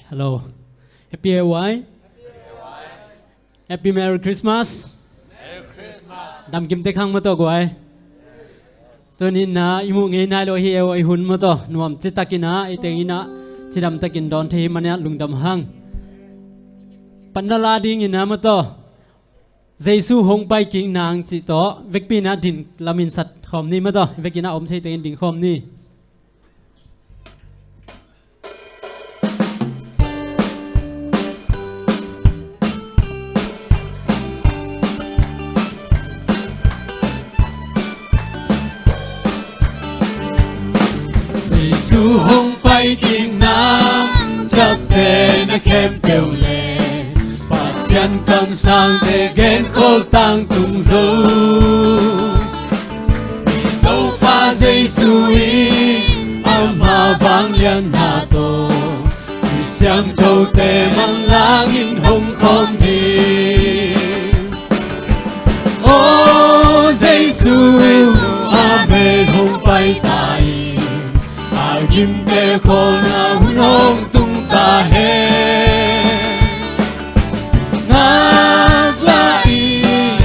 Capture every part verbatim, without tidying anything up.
Hello. Happy A Y. Happy Merry Christmas. Dam kim tek hang maw tawh guai. Tuni-in ah i muh ngei nai lo hi A Y hun maw tawh, nuam citakin ah i teng in ah cidam takin dawn thei hi manin ah lungdam hang. Patna la dingin ah maw tawh, Jesu hong pai kik nang cih tawh vekpi-in ah din lamin sat khawm ni maw tawh, vekin ah om thei tengin ding khawm ni. Jesu hong pai kik nang ciaptehna khempeuh le Pasian kamsangte genkholh tangtung zo. I Topa Jesu in ama vanglianna tawh i siangthote manlangin hong khawm hi. Aw Jesu, amen, hong pai ta in, a gimte khawlna hun hong tung ta hen. Ngak la in,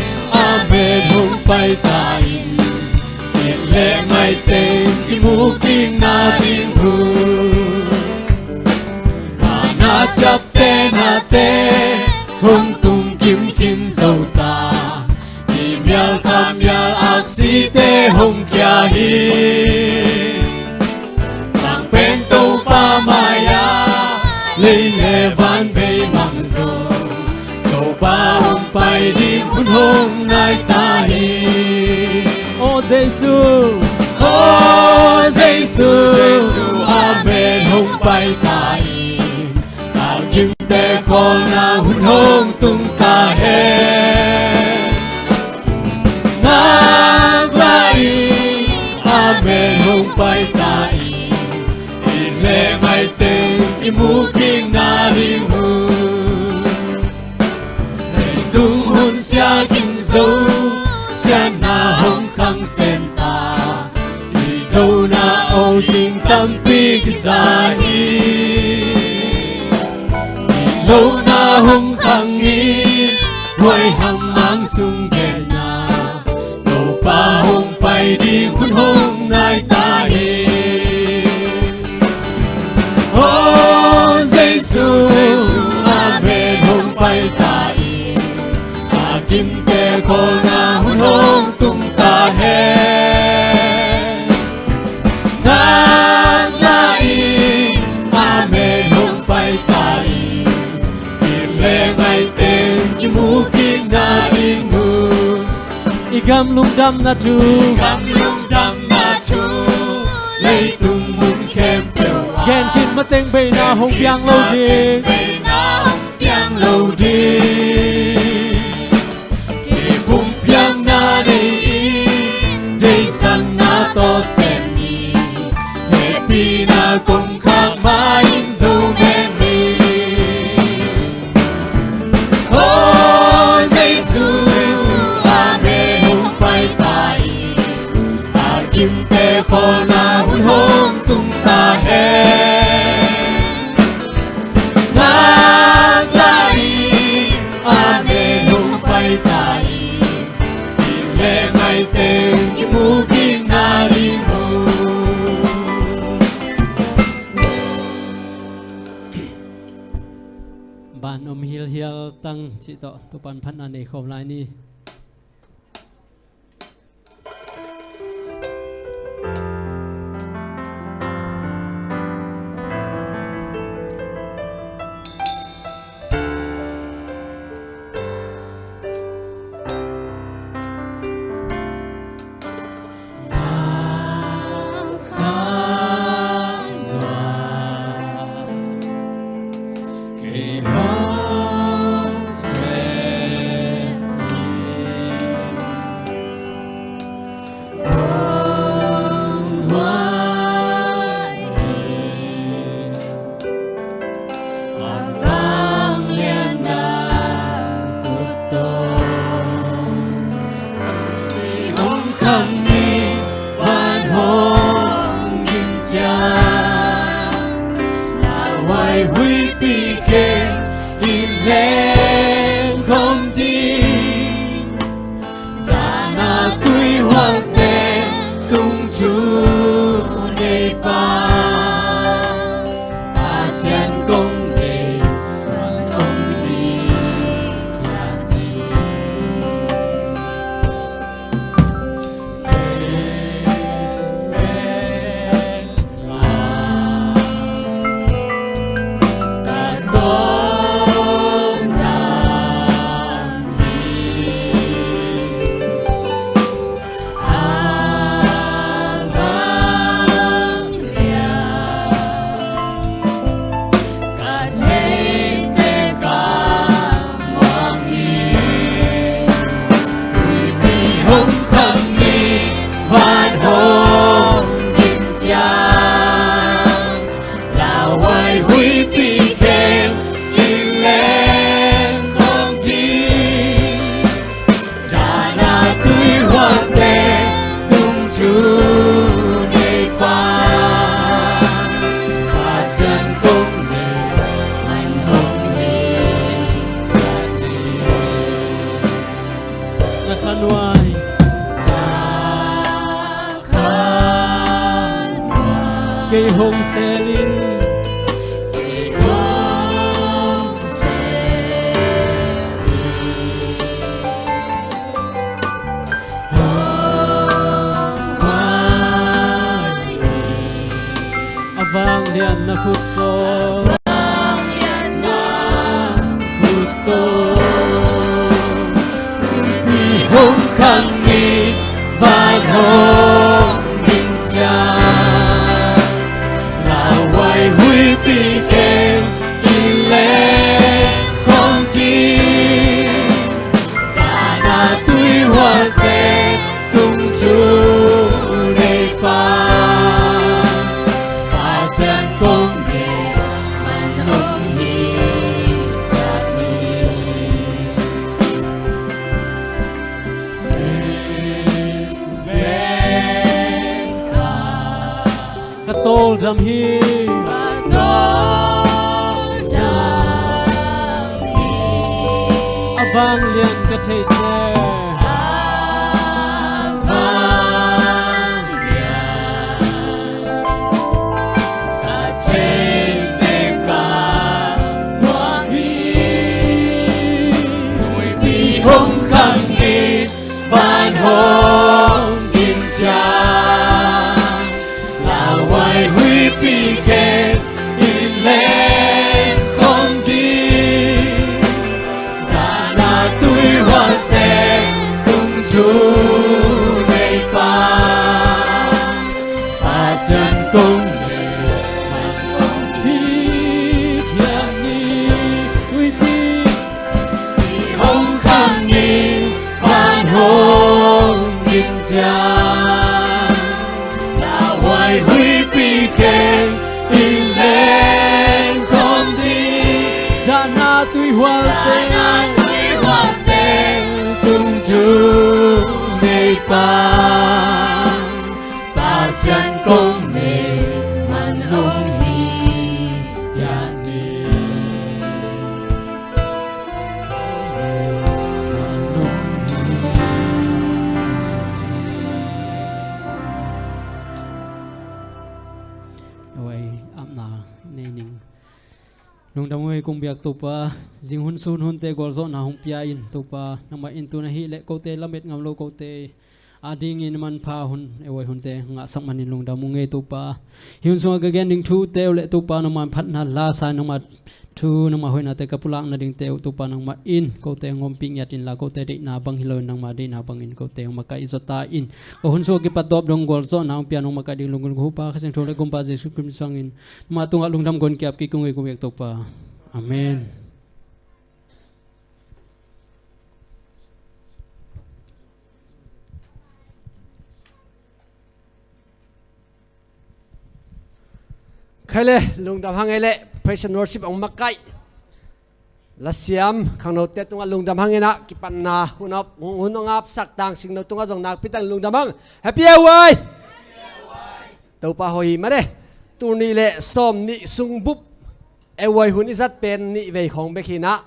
amen, hong pai ta in, it le ngai teng i mu kikna ding hun. Ana ciaptehnate hong tung kim khin zo ta, i mial kha mial aksite hong kia hi. Sang pen Topa mai-ah lei le van bei mang zo, Topa hong pai ding hun hong nai ta hi. Aw Jesu, aw Jesu, amen, hong pai ta in, a gimte khawlna hun hong tung ta hen. Ngak la in, amen, hong pai ta in, it le ngai teng i mu kikna ding hun. Leitung hun sia ging zo, siatna hong khang sem ta, i dona aw ding tampi kiza hi. I lona hong khang in, huai hang mang sung genna, Topa hong pai ding hun hong nai ta hi. Aw Jesu, amen, hong pai ta in, a gimte khawlna hun hong tung ta hen. Ngak la in, amen, hong pai ta in, it le ngai teng i mu kikna ding hun. I gam lungdamna thu, i gam lungdamna thu, leitung mun khempeuh ah gen khin mateng beina hong piang lo ding, beina hong piang lo ding. Kipumpiakna nei in, deihsakna tawh sem in, hehpihna kongkhak mah in zo meng in. Aw Jesu, amen, hong pai ta in, a gimte khawlna hun hong tung ta hen. Ngak la in, amen, hong pai ta in, it le ngai teng i mu kikna ding hun. Ban om hilhial tang cih tawh Topan phatna nei khawm lai ni. Kei i leng khong ding, dahna tuihualte tung thuneipa, Pasian kong deih man hong hi thiat hi. Van hong ding ciang, lauhuai huipi kheng i leng khong ding, dahna tuihualte tung thuneipa, Pasian kong deih man hong hi thiat hi. Na khanuai. Kei hong sel in. A vanglian na khut tawh. Khut tawh. Huipi hong khang in, van hong ding ciang, lauhuai huipi kheng i leng khong ding, dahna tuihualte tung thuneipa, Pasian kong deih man hong hi thiat hi. Ka tawldam hi. Ka tawldam hi. A vanglian ka theite. A vanglian ka theite ka muang hi. Huipi hong khang in, van hong ding ciang, lauhuai huipi kheng i leng khong ding, dahna tuihualte tung thuneipa, Pasian kong deih man hong hi thiat hi. Huipi hong khang in, van hong ding ciang, lauhuai huipi kheng i leng khong ding, dahna tuihualte, dahna tuihualte tung thuneipa, Pasian kong deih man hong hi thiat hi. Awai, apna nei ning. Lungdam ung ei, kong biak Topa, zing hun sun hunte gualzawhna hong pia in Topa, nangmah in tun ahih leh kote lamet ngam lo kote adingin manpha hun, ei, awai hunte ngahsak manin lungdam ung ei Topa. Hih hun sungah ka gen ding thute uh leh Topa nangmah phatna la sa in, nangmah thu, nangmah hoihnate ka pulak nadingte uh Topa nangmah in kote hong ompih ngiat inla, kote deihna bang hi loin nangmah deihna bangin kote hong makaih zaw ta in. Ka hun sungah kipat tawp dong gualzawhna hong pia, hong makaih ding lunggulh ka Topa, Kha Siangtho leh Gumpa Jesuh Khrih min sangin nangmah tungah lungdam gawn ki-ap kik ung ei, kong biak Topa. Amen. Khai le, lungdam hang ei leh, praise and worship hong makaih lasiam khangnote tungah lungdam hang ei na, kipatna hun a, hun hong apsak Tangsingno tungah zong nakpi takin lungdam hang. Happy Awai! Topa hong hi mah e. Tul nih leh sawmnih sung bup A Y hun i zat pen nih vei khawng bek hi in ah,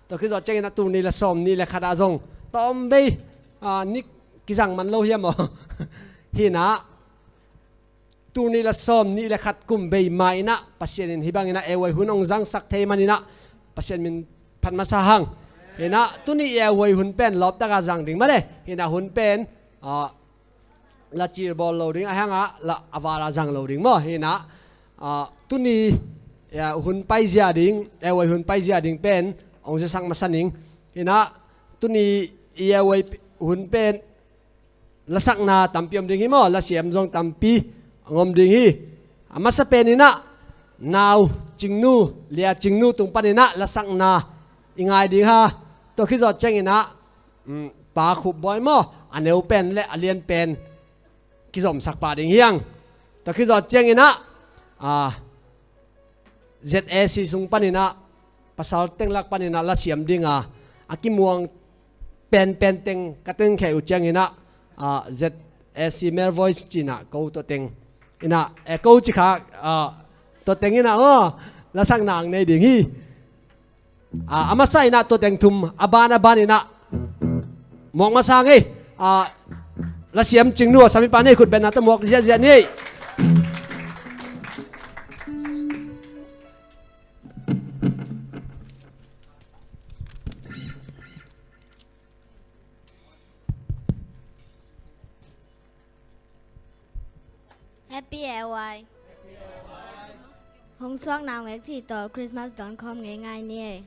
tua khit zawh ciangin ah tul nih le sawm nih le khat ah zong tawm vei, ah, nih kizang man lo hiam aw? Hi in ah, tul nih le sawm nih le khat kum vei ma in ah Pasian in hih bangin ah A Y hun hong zangsak thei manin ah Pasian min phat masa hang. Hi in ah tuni A Y hun pen lawptak a zang ding mah le. Hi in ah hun pen, ah, la cil bawl lo ding, a hang ah la a val a zang lo ding maw. Hi in ah, ah, tuni, ya, hun paizia ding, A Y hun paizia ding pen hong ziasak masa ning. Hi in ah tuni A Y hun pen lasakna tampi om ding hi maw, lasiam zong tampi hong om ding hi. A masa pen in ah Nau Cingnu, Lia Cingnu tung panin ah lasakna i ngai ding hi. Tua khit zawh ciangin ah, mm, Pa Khup Bawi maw, a neu pen le a lian pen kizomsak pah ding hi hang. Tua khit zawh ciangin ah, ah, Z A C sung panin ah, pasal teng lak panin ah lasiam ding a, a kimuang penpen teng ka teng khia uh ciangin ah, ah, Z A C Male Voice ci in ah ko tua teng in ah, eh, ko ci kha, ah, tua teng in ah, aw, lasakna hong nei ding hi. Ah, a masa in ah tua teng thum, a ban a ban in ah muak masa hang ei. Ah, lasiam Cingnu a sam i pa nei khut benna tawh muak ziahziah ni. Happy A Y. Hong suak naungek cih tawh Christmas dawn khawm ngei ngai ni ei.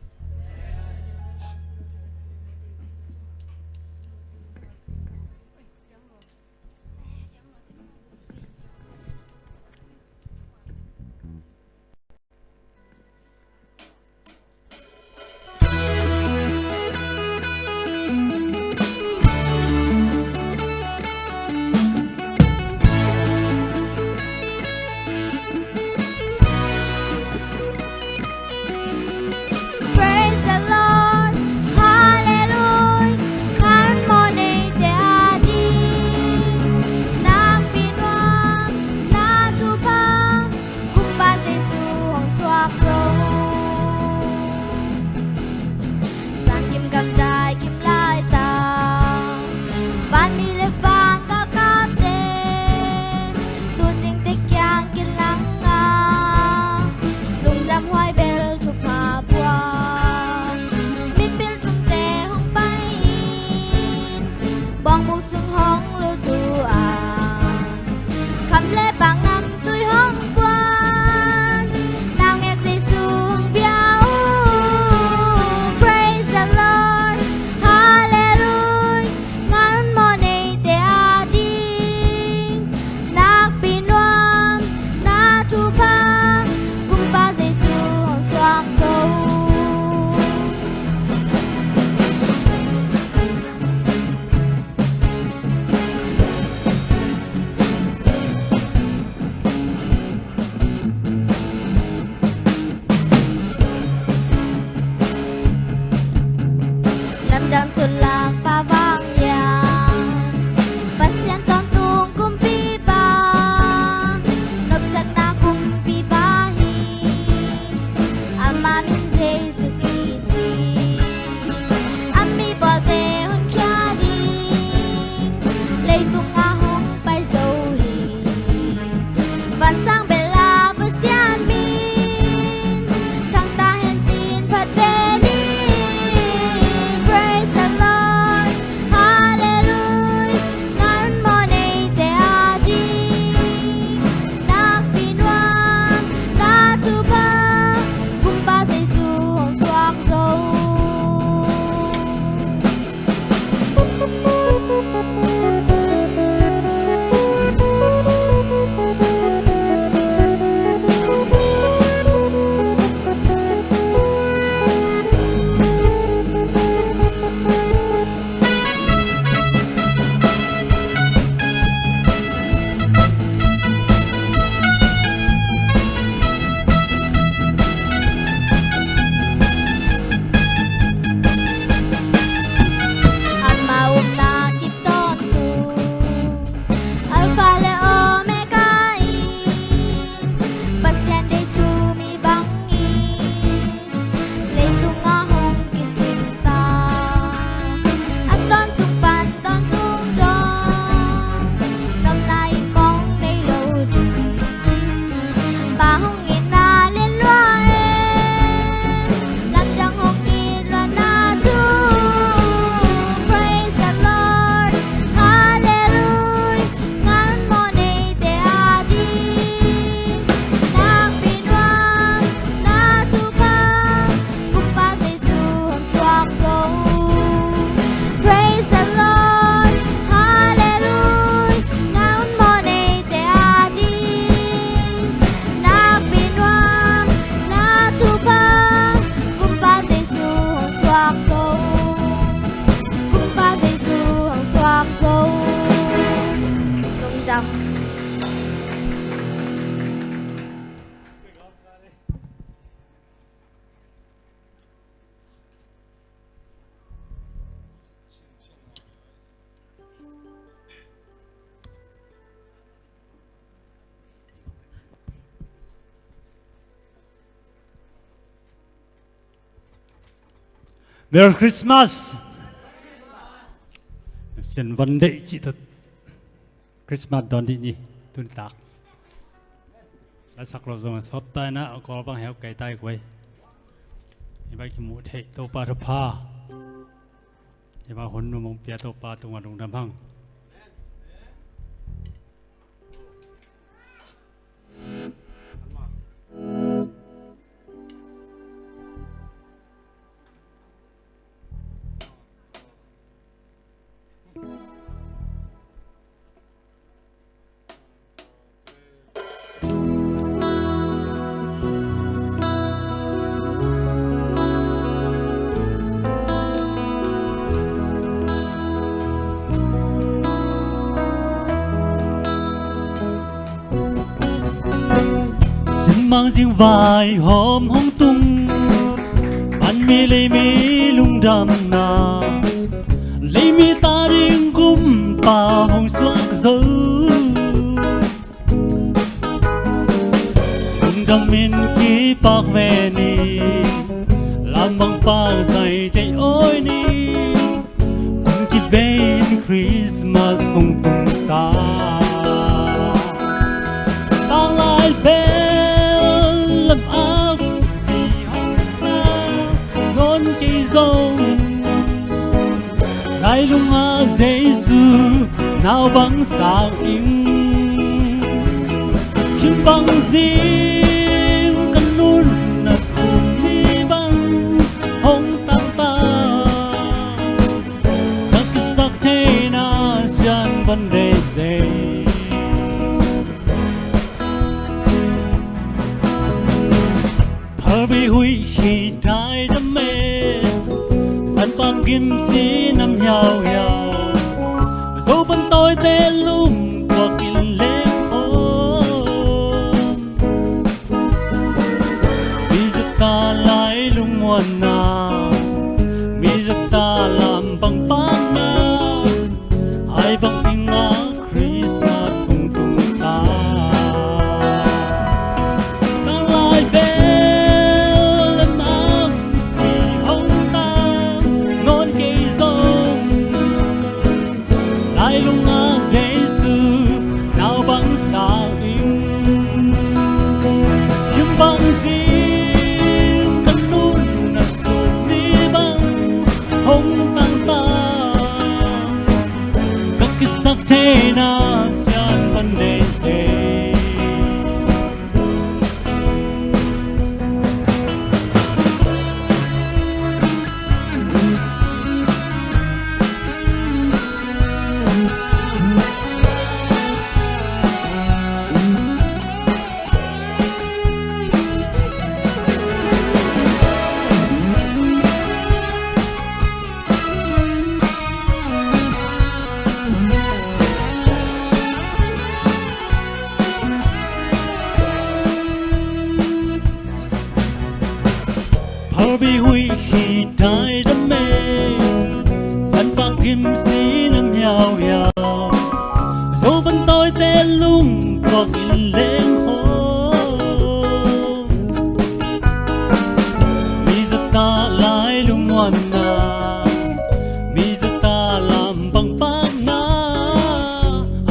Merry Christmas. Sian van deih cih tawh Christmas dawn dih ni. Tun tak lasak lo zong a sawt ta in ah, a kawl bang heuh kei ta hi kuai. Hi bang kimuh theih Topa thupha, hi bang hun num hong pia Topa tungah lungdam hang. Simmang zing vaihawm hong tung, panmi leimi lungdamna, leimi ta ding kumpa hong suak zo. Lungdam in kipak ve ni, lam bang pak zai deih awi ni. Kum kivei in Christmas hong tung ta. Tanglai bel lam ak si hong ta, nawn kei zong, lailung ah Jesu nau bang sang ing. Kim bang zing ka nunna sum ni bang hong tang ta. Ka kisak theihna sian van deih zei. Phalbi huih hi dai dam e, zanpak gim si nam hiauhiau, Zo pan tawite lum tuak in leng khawm. Mi zata lai lungmuanna, mi zata lam pangpakna, ai bang ing ah Christmas hong tung ta. Tanglai bel lam ak si hong ta, nawn kei zong, lailung ah Jesu nau bang sang ing. Kim bang zing ka nunna sum ni bang hong tang ta. Ka kisak theihna sian van deih zei. Phalbi huih hi dai dam e, zanpak gim si nam hiauhiau, Zo pan tawite lum tuak in leng khawm. Mi zata lai lungmuanna, mi zata lam pangpakna,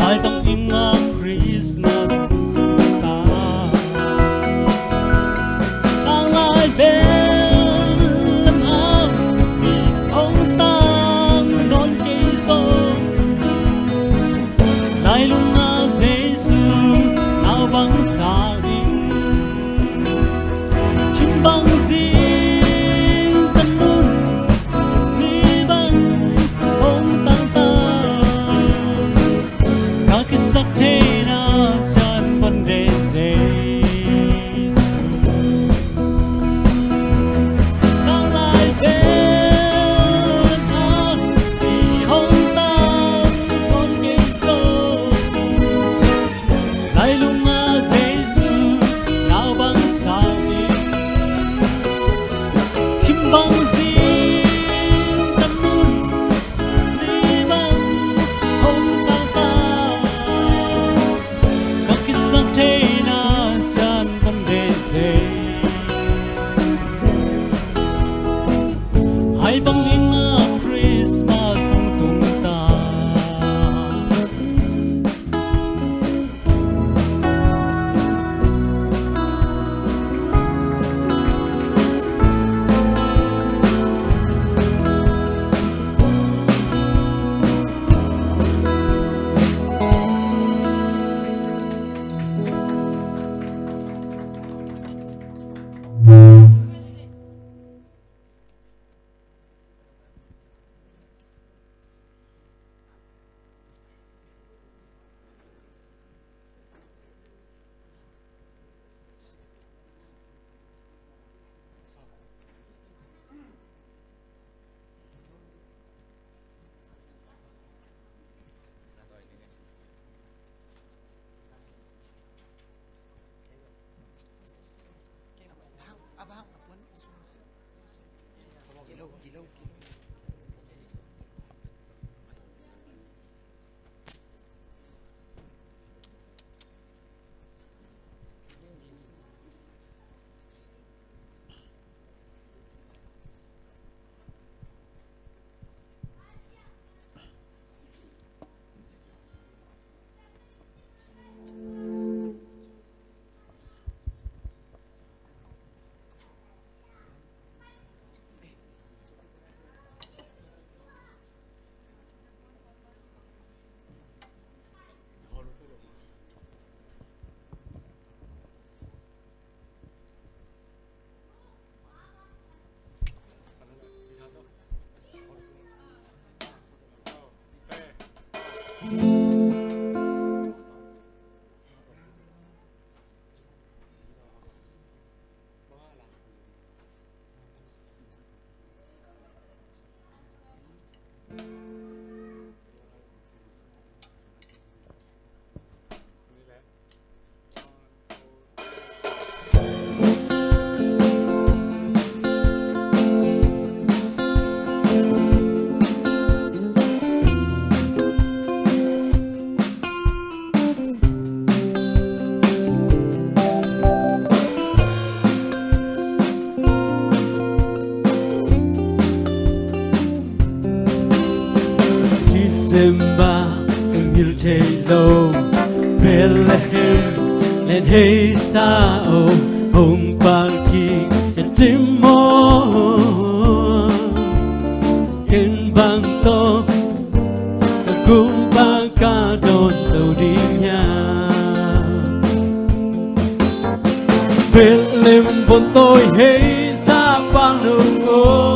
ai bang ing ah Christmas ta. Tanglai bel lam ak si hong tang, nawn kei zong, lailung ah Jesu nau bang sang ing. Kim bang zing ka nunna sum ni bang hong tang ta. Ka kisak theihna sian van deih Jesu. Tanglai bel lam ak si hong tang, nawn kei zong, lailung ah Jesu December ka ngil thei lo, Bethlehem len hei sa o, hong pal kik en ci maw. Ken bang tawh ka kumpa ka dawn zo ding hiam? Bethlehem von tawi hei sa pang lo aw.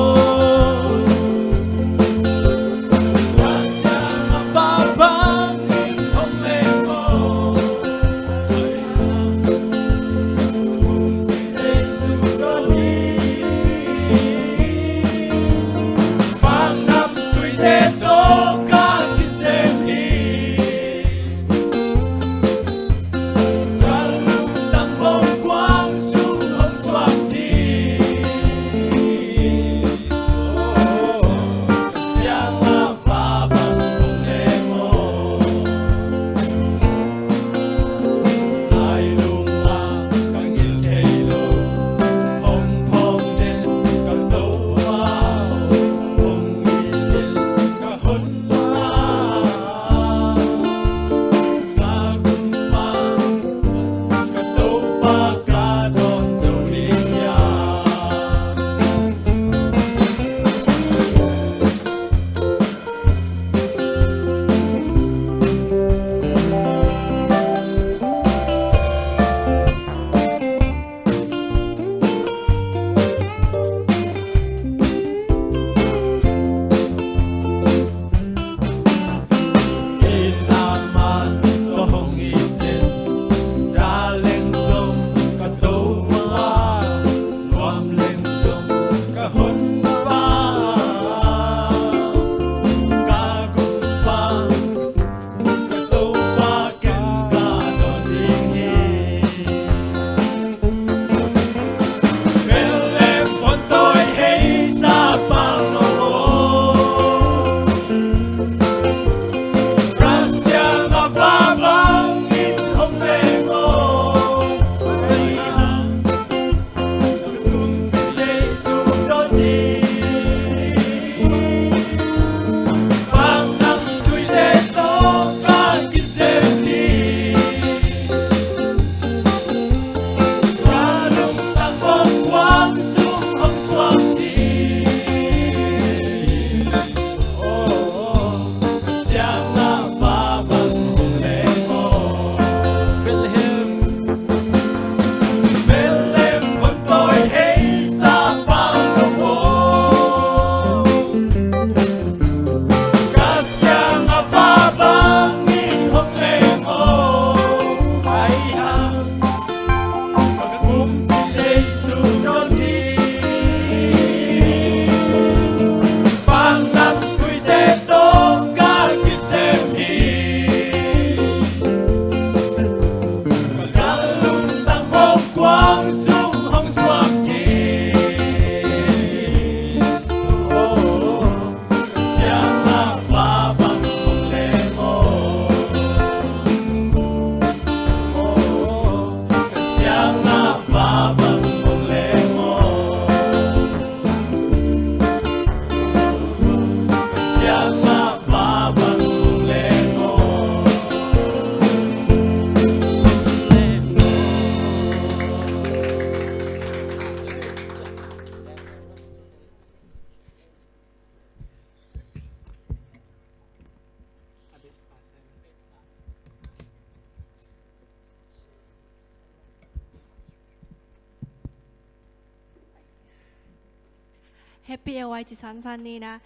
Happy A Y ci sansan ni na,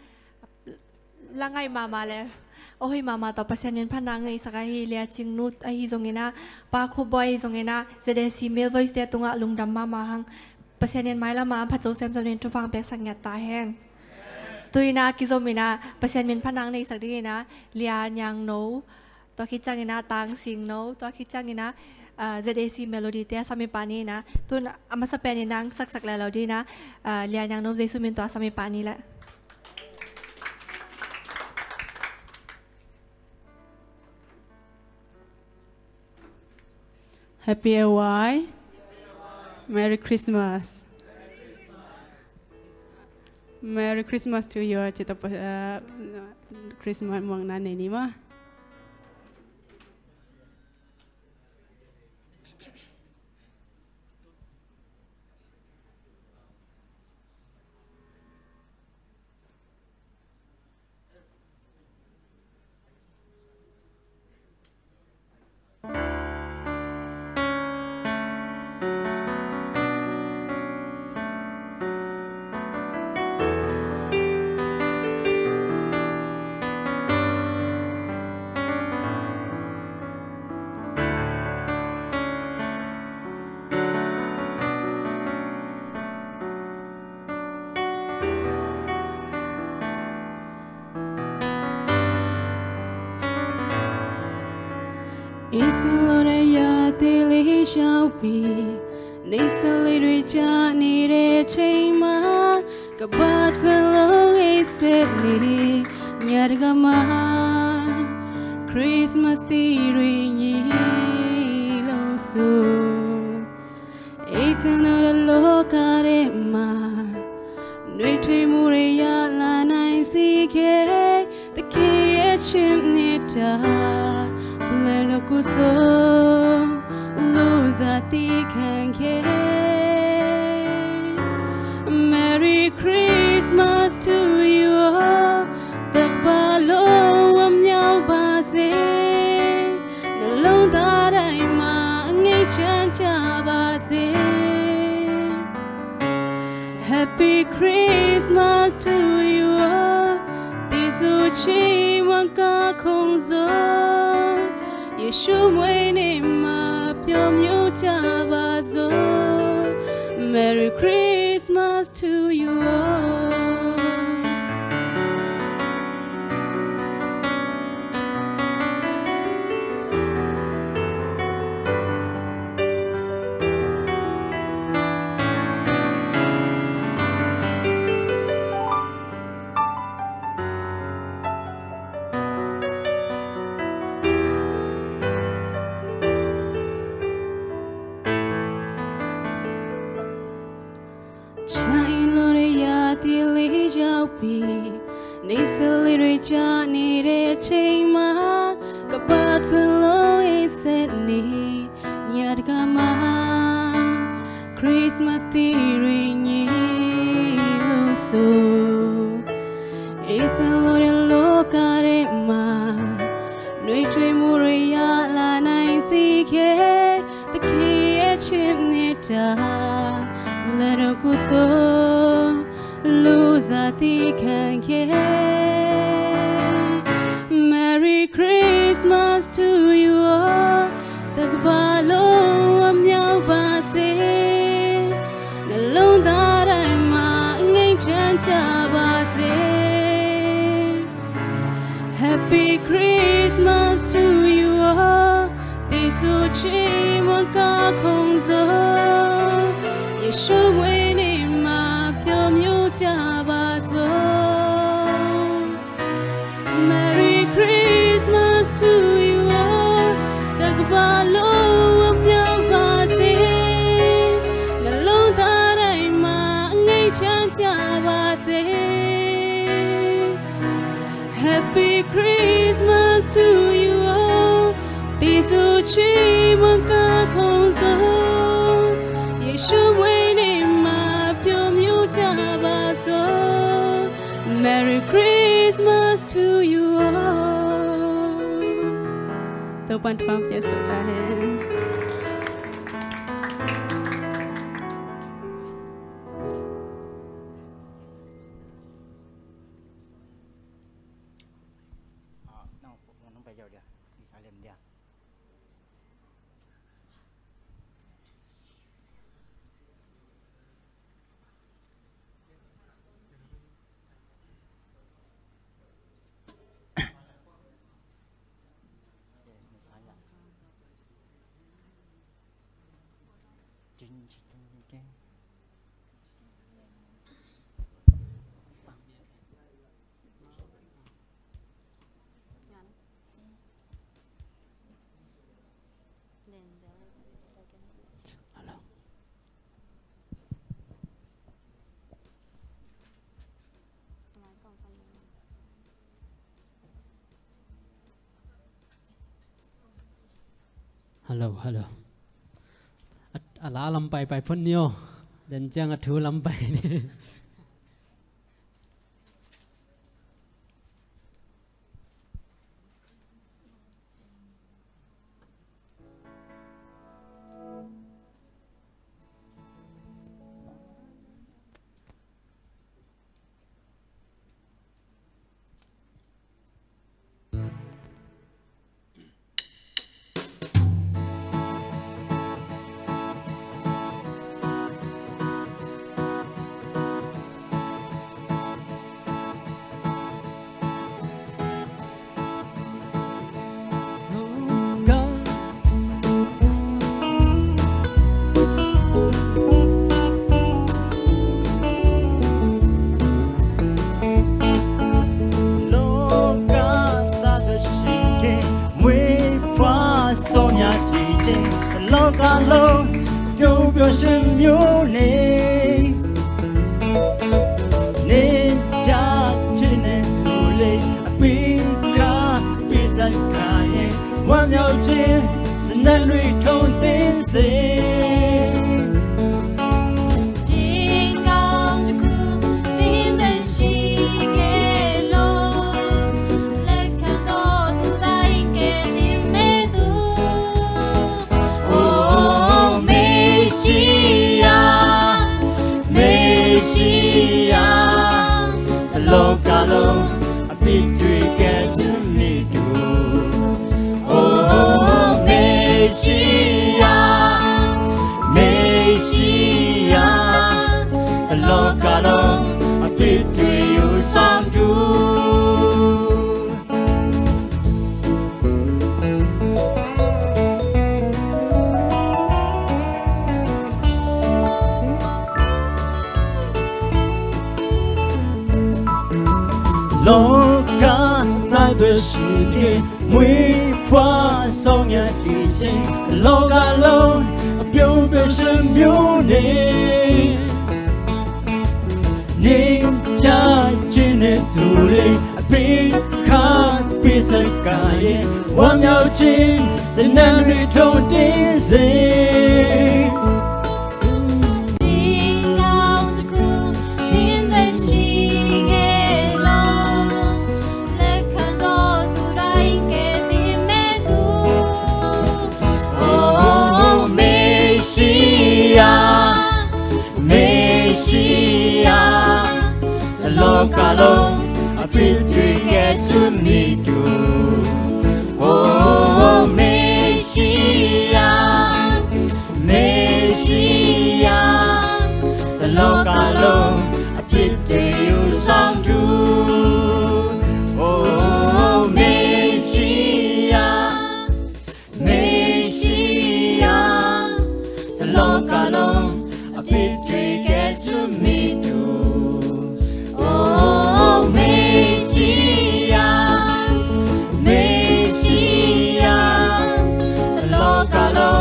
la ngaih mahmah le, aw hoih mahmah tawh Pasian min phatna ngeisak ahi Lia Cing Nu ahi zongin ah, Pa Khup Bawi ahi zongin ah, Z A C Male Voice te tungah lungdam mahmah hang. Pasian in mailam ah phat zo semsem in thupha piaksak ngiat ta hen. Tu-in ah kizom in ah Pasian min phatna ngeisak dingin ah Lia Niang No, tua khit ciangin ah Tang Sing No, tua khit ciangin ah, ah, Z A C Melody te a sam i pah ni na. Tun a masa pen in nang saksak lai lo ding na, ah, Lia Niang No Jesu min tawh a sam i pah ni le. Happy A Y. Merry Christmas. Merry Christmas to you all. Cita, uh, Christmas muang na nei ni ma. Israel ya tili shaupi, ni sali rui cha ni re cheng ma, kabat kwe lo e se ni nyar ga ma, Christmas ti rui ni lo su. Eternal lo kare ma, nui tui mure ya la nai si ke, te ke e chim ni ta, ple lo ku so, lo za ti kan ke. Merry Christmas to you all, tak ba lo am nyau ba se. Na long ta dai ma ngei chan cha ba se. Happy Christmas to you all. Ti zu chi wan ka khong zo. Yesu mwe ne ma pyom yu cha ba zo. Merry Christmas to you all. Chai lo re ya ti li jau pi, ni se li re cha ni re cheng ma, ka pat kun lo i se ni nyat ka ma, Christmas ti ri ni lo so. I se lo re lo ka re ma, nui tui mu re ya la nai si ke, ta ki e chim ni ta, la no ku so, lu za ti kan ke. Merry Christmas to you all. Tak ba lo am nyau ba se. Na long ta dai ma ngai chan cha ba se. Happy Christmas to you all. Ti su chi mwa ka khong zo. Yesu mwe ni ma pyom yu cha ba zo. Merry Christmas to you all. Tak ba lo am nyau ba se. Na long ta dai ma ngai chan cha ba se. Happy Christmas to you all. Ti su chi mwa ka khong zo. Yesu mwe ni ma pyom yu cha ba zo. Merry Christmas to you all. Topa'n thupha piaksak ta hen. Hello, hello. A, a la lam paipai phot ni aw. Den ciang a thu lam pai ni. Loka ta da shing king, mui pua song ya di jing. Loka lo, pyo pyo shim yu ni. Ni ja chin ni tu le, a pi ka, pi san ka ye. Wan yau chin, sa nan lui tong tin se. Loka lo, a pi tui ke chin ni tu. Oh, Messiah, Messiah, loka lo, a pi tui u sang tu. Loka ta da shing king, mui pua song ya di jing. Loka lo, pyo pyo shim yu ni. Ni ja chin ni tu le, a pi ka, pi san ka ye. Wan yau chin, sa nan lui tong tin se. Oh, Messiah, Messiah, loka lo, a pi tui ke chin ni tu. Oh, Messiah, Messiah, loka lo, a pi tui u sang tu. Oh, Messiah, Messiah, loka lo, a pi tui ke chin ni tu. Oh, Messiah, Messiah, loka lo,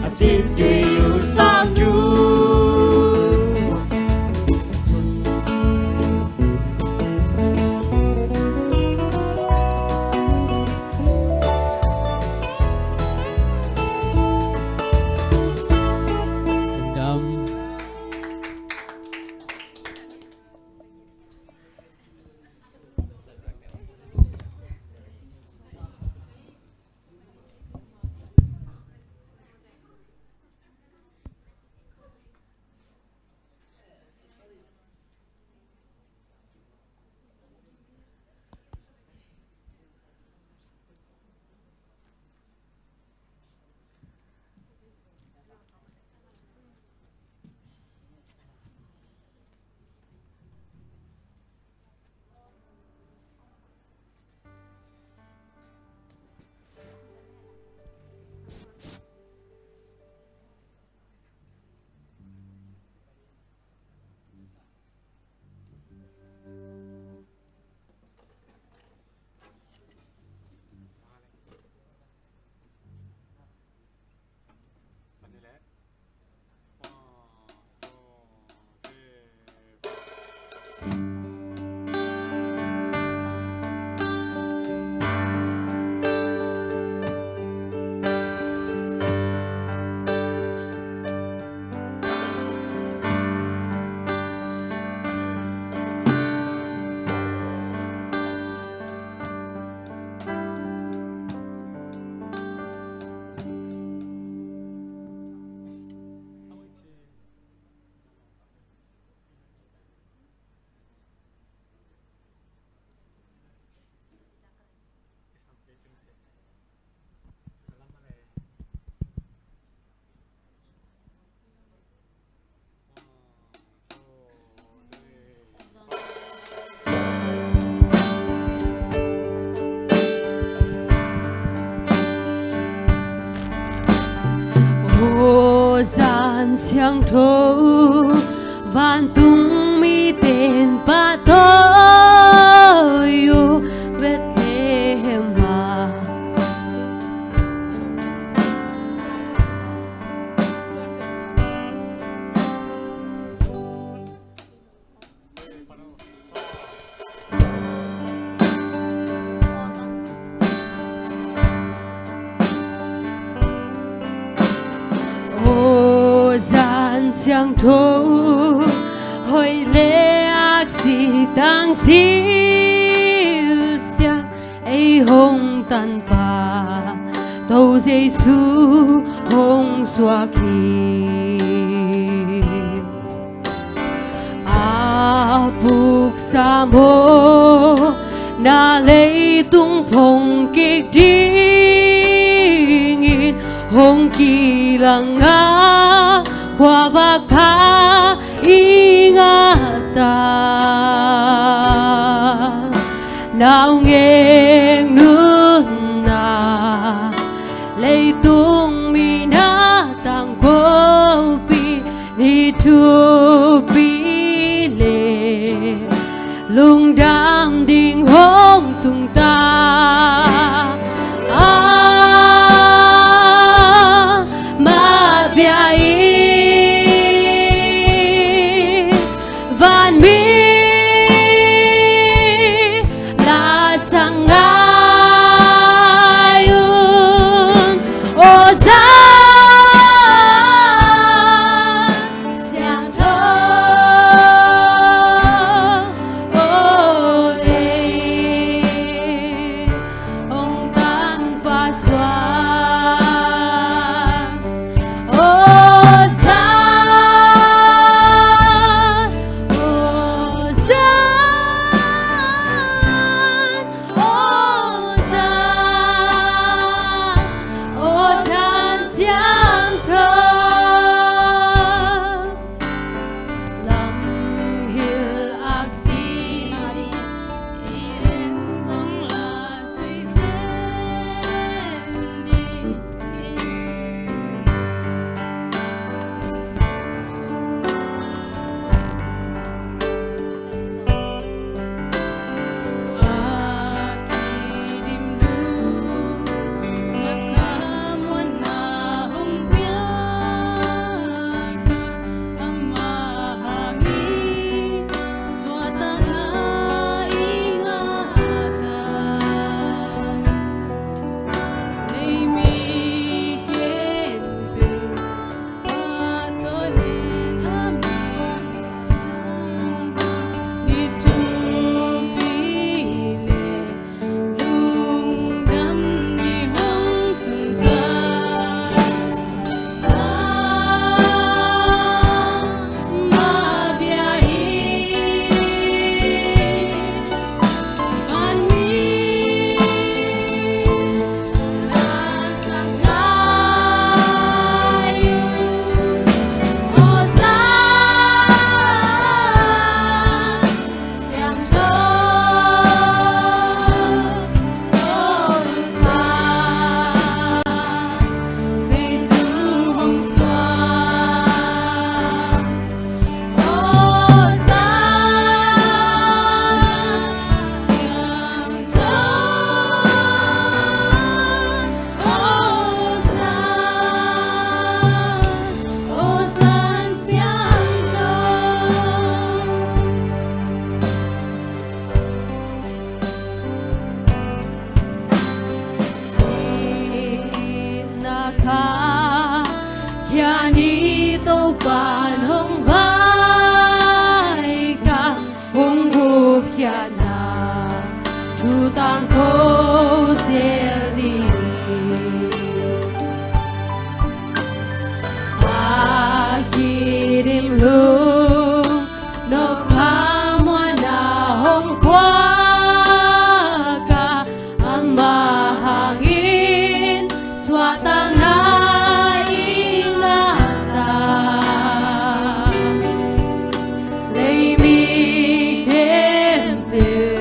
a pi tui u sang tu. Lungdam. Siangtho, vantung mite in pahtawi uh Bethlehem ah. Aw zan siangtho, hoih le aksi tang silsia, ei hong tanpa Topa Jesu hong suak hi. A puksa mawhna leitung phongkik dingin hong kilang a, khuavak pha i ngah ta. Naungek nunna, leitung mi na tangkopi, ni thupi le lungdam ding hong tung ta. Amah bia in vanmi lasak ngai un, aw zan siangtho, aw lei hong tanpa suak. Aw zan, aw zan, aw zan, aw zan siangtho. Lamhil aksi in zong la sui zen ding. Itna kha khia ni, Topa'n hong vaikhak, hong gupkhiatna thu tangko zel ding. A kidim lung nop kha muanna hong khuak a, amah hangin suahtakna i ngah ta. Leimi khempeuh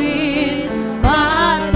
in phat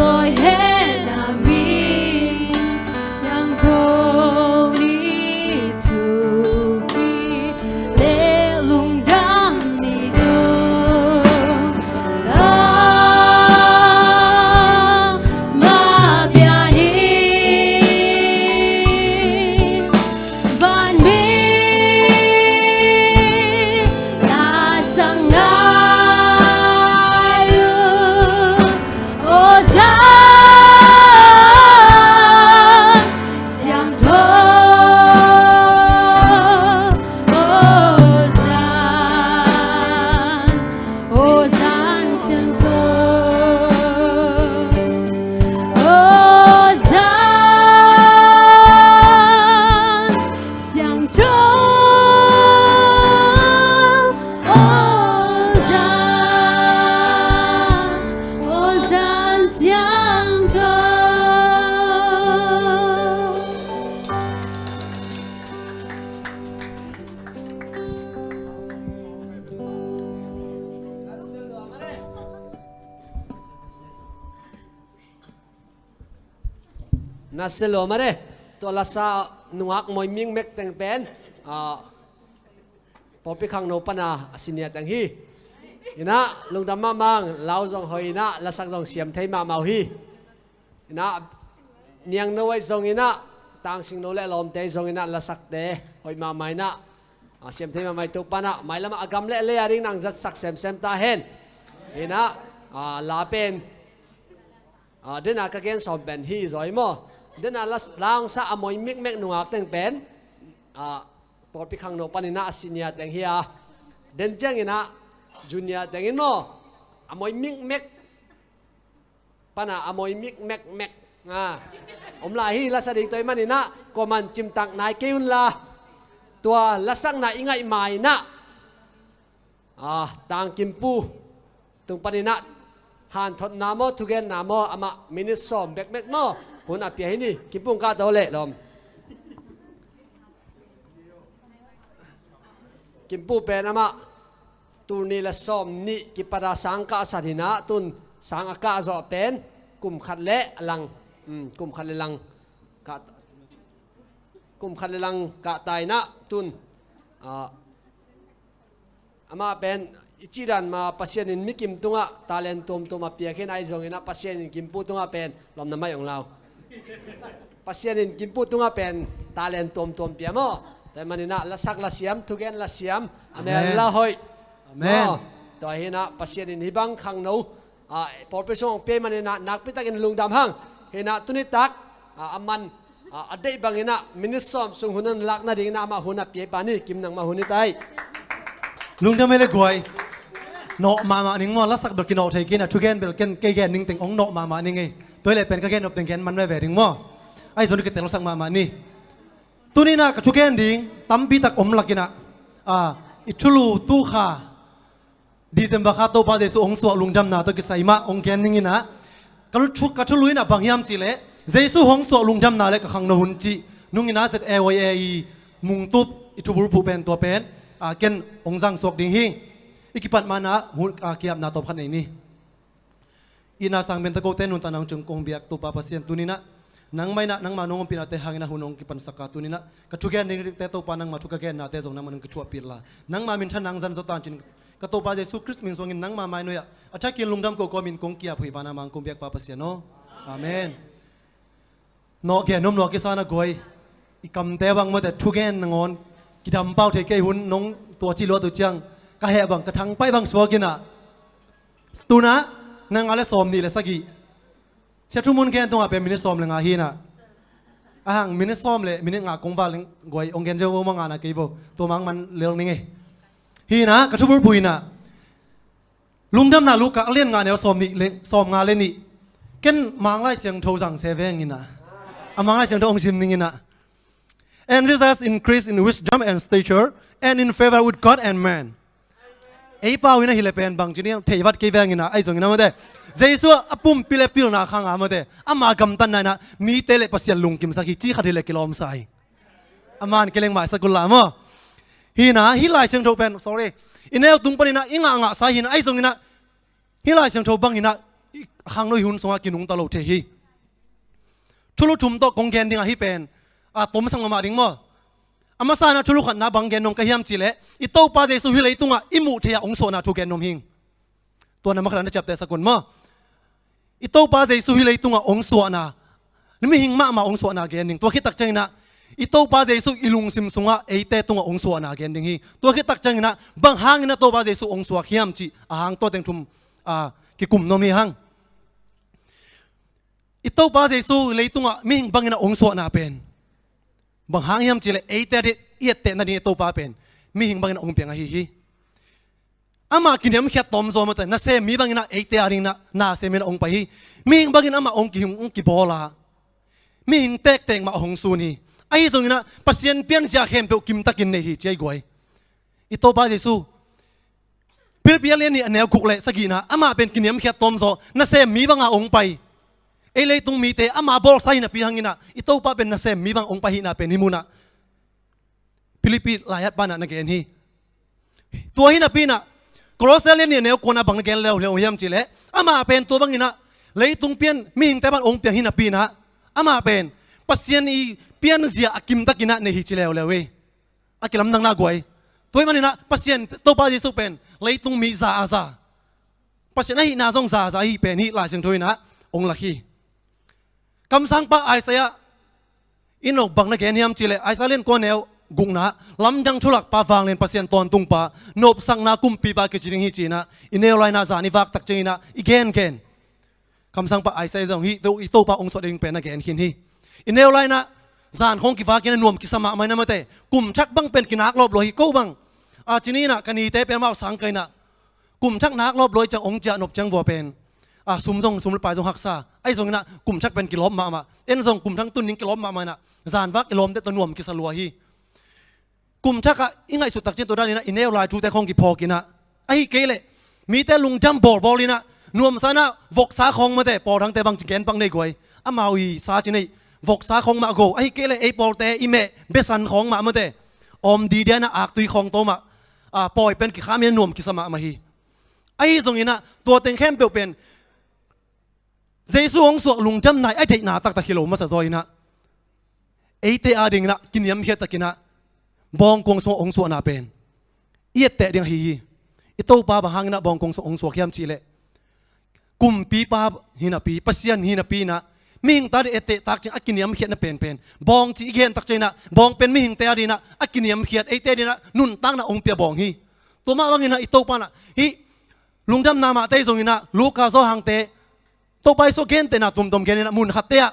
Na se lo mare, tua lasa nungak moi mikmek teng pen, ah, pawlpi khangno pana a sinia teng hi. Inah lungdam mahmah, lau zong hoih inah, lasak zong siam thei mahmah uh hi. Inah niangno ahi zong inah, tangsingno le lawmte ahi zong inah, lasakte hoih mahmah inah, ah, siam thei mahmah ih, Topa inah mailamah a gam le a lei a ding nang zatsak semsem ta hen. Inah, ah, la pen, ah, dena ka gen sawm pen hi zaw hi maw? Dena la, la hong sa a moi mikmek nungak teng pen, ah, pawlpi khangno pan inah a sinia teng hi a. Den ciang inah junior teng in maw? A moi mikmek pana a moi mikmekmek, ah, om lai hi. Lasa ding tua ahih man inah kuaman cimtak nai kei un la, tua lasakna i ngaih ma inah, ah, Tang Kimpu tung pan inah hanthotna maw, thugenna maw, amah minit sawm bekbek maw, hun a pia hi ni. Kimpu hong kahto leh lawm. Kimpu pen amah tul nih le sawm nih kipat a sang kahsat inah, tun sang a kahzawh pen kum khat le lang, um, kum khat le lang kah, kum khat le lang kahta inah tun, ah, amah pen i cih dan mah Pasian in mikim tungah talent tuamtuam a piak hi inah, ahi zong inah Pasian in Kimpu tungah pen lawmna mai ong lau. Pasian in Kimpu tungah pen talent tuamtuam pia maw? Tua ahih man inah lasak lasiam, thugen lasiam, a mel la hoih. Amen. Maw? Tua hi inah Pasian in hih bang khangno, ah, pawlpi sung hong pia ahih man inah nakpi takin lungdam hang. Hi inah tuni tak, ah, a man, ah, a deih bang inah minit sawm sung hun hong lak nading inah amah hun a pia pa ni. Kim, nangmah hun hi ta ei. Lungdam ei le guai. Nawh mahmah ning maw, lasak bel kinawh thei kei inah, thugen bel ken kei gen ning teng ong nawh mahmah ning ei. Tua hi leh pen ka gen nop teng gen man veve ding maw. Ahi zong kitelsak mahmah ni. Tuni inah ka thugen ding tampi tak om lak inah, ah, i thulu tu kha December kha Topa Jesu hong suah lungdamna tawh kisai mah hong gen ning inah, ka thu, ka thulu inah bang hiam cih leh Jesu hong suah lungdamna le ka khangno hun cih nung inah Z A Y A i mungtup i thubulphuh pen tua pen, ah, ken hong zangsuak ding hi. I kipat ma inah hun, ah, ki-apna tawm khat nei ni. Itna sang pen ta kote nuntakna hong ciang kong biak Topa Pasian, tuni inah nangmah inah nangmah nong ompih nate hang inah hun hong kipansak a, tuni inah ka thugen dingte Topa nangmah thu ka gennate zong nangmah nong kithuahpih la, nangmah minthanna hong zang zaw ta in cin, ka Topa Jesu Khrist min suangin nangmah mainuai ah a thakin lungdam ko kawmin kong ki-ap huih vana mang kong biak Pa Pasian aw. Amen. Nawh gen nuam lua kisa na guai. I kamte bang mawte thugen nangawn kidam pau thei kei hun nong tua ci luat uh ciang ka heh bang ka thangpai bang suak inah. Tu inah nang a le sawm nih le sagih. Sia Thu Mun gen tungah pen minit sawm le nga hi inah. A hang minit sawm le minit nga kong val leng guai hong gen cio vo, ma nga na kei vo. Tua mang man lel ning ei. Hi inah ka thubulphuh inah Lungdamna Luka a lian nga neu sawm nih le, sawm nga le nih. Ken Mang Lai Siangtho zang se veng inah, a Mang Lai Siangtho hong sim ning inah. And Jesus increased in wisdom and stature and in favor with God and man. Ei pau inah hi le pen bang ci ni, thei vat kei veng inah, ahi zong inah mawte. Jesu a pumpi le pilna khang a mawte, ama gamtatna inah mite le Pasian lungkimsak hi ci khat hi le kilawm sa hi. A man kileng maisak uh la maw. Hi inah hih Lai Siangtho pen, sorry, i neu tung pan inah i ngahngah sa hi inah, ahi zong inah hih Lai Siangtho bang inah i khangno i hun sungah kinungta lo thei hi. Thulu thum tawh kong gen ding a, hih pen a tomsang mahmah ding maw. A masa inah thulu khatna bang gen nuam ka hiam cih leh i Topa Jesu hih leitungah i muh thei a hong suahna thu gen nuam hing. Tua na makhat na ciaptehsak un maw. I Topa Jesu hih leitungah hong suahna, mihing mahmah hong suahna gen ding. Tua khit tak ciang inah i Topa Jesu i lungsim sungah eite tungah hong suahna gen ding hi. Tua khit tak ciang inah bang hang inah Topa Jesu hong suak hiam cih a hang tua teng thum, a, kikum nuam hi hang. I Topa Jesu leitungah mihing bang inah hong suahna pen bang hang hiam cih leh eite a di'n i etteh nading i Topa pen mihing bang inah hong piang ahi hi. Amah kiniamkhiat tawm zaw mawte, nasem mi bang inah eite a ding inah nasem inah hong pai hi. Mihing bang inah amah hong kihing, hong kibawl a, mihing tektek mah hong sun hi. Ahi zong inah Pasian pianzia khempeuh kimtakin nei hi ci a i guai. I Topa Jesu, Philippi a lian nih a neu guk le sagihna, amah pen kiniamkhiat tawm zaw, nasem mi banga hong pai. Ei leitung mite ama bawlsa hi napi hang inah i Topa pen nasem mi bang hong pai hihna pen hih munah Philippi lai-at pa inah na gen hi. Tua hi napi inah Kolose lian nih a neu kuana bang na gen leuleu hiam cih leh, amah pen tua bang inah leitung pian mihingte pan hong piang hi napi inah amah pen Pasian i pianzia a kimtakinah nei hi ci leuleu hi. A kilamdangna guai. Tua hi maninah Pasian Topa Jesuh pen leitung mi za a za, Pasian ahihna zong za a za ahi pen hih Lai Siangtho inah ong lak hi. Kamsangpa Isaiah in ong bang na gen hiam cihleh, Isaiah lian kua neu gukna, lamdang thulakpa, vanglian Pasian tawntungpa, nopsakna kumpipa kici ding hi cinah i neu lainah zan i vak tak cianginah i gengen. Kamsangpa Isaiah zong hih to, i Topa ong suah ding pen na gen khin hi. I neu lainah zan khawng kivakin a nuam kisa mahmah inah mate. Kum thak bang pen kinak lawp lua hi ko bang. A cininah ka nite pen mau sang ka inah kum thak nak lawp lua hi ciang ong ciah nop ciang vua pen a sum zong, sum le pai zong haksa. Ahi zonginah kum thak pen kilawp mahmah. En zong kum thak tun ding kilawp mahmah inah zan vak i lawmte tawh nuam kisa lua hi. Kum thakah i ngaihsut tak ciang tua daninah i neu lai thute khawng kiphawkinah, ahi kei leh mite lungdam bawlbawl inah nuamsa inah voksa khawng mate, pawlthangte bang ci gen pak nei guai. Amau i sa ci nei, voksa khawng mah go. Ahi kei leh ei pawlte i meh besan khawng mah mate, awm didia inah aktui khawng tawh mah a pawi pen kikham inah nuam kisa mahmah hi. Ahi zonginah tua teng khempeuh pen Jesu hong suah lungdamna i a deihna taktak hi lo masa zaw inah eite adinginah kiniamkhiat takinah bawngkuang sungah hong suahna pen i etteh ding ahi hi. I Topa bang hanginah bawngkuang sungah hong suak hiam cihleh, kumpipa hi napi, Pasian hi napi inah mihingte ading etteh tak ciang a kiniamkhiatna penpen, bawng cih i gen tak cianginah bawng pen mihingte adinginah a kiniamkhiat, eite adinginah nuntakna hong pia bawng hi. Tua mah banginah i Topa inah hih lungdamna mahte zonginah Luka, Johan te, Topa Jesu gentehna tuamtuam geninah munkhatte ah,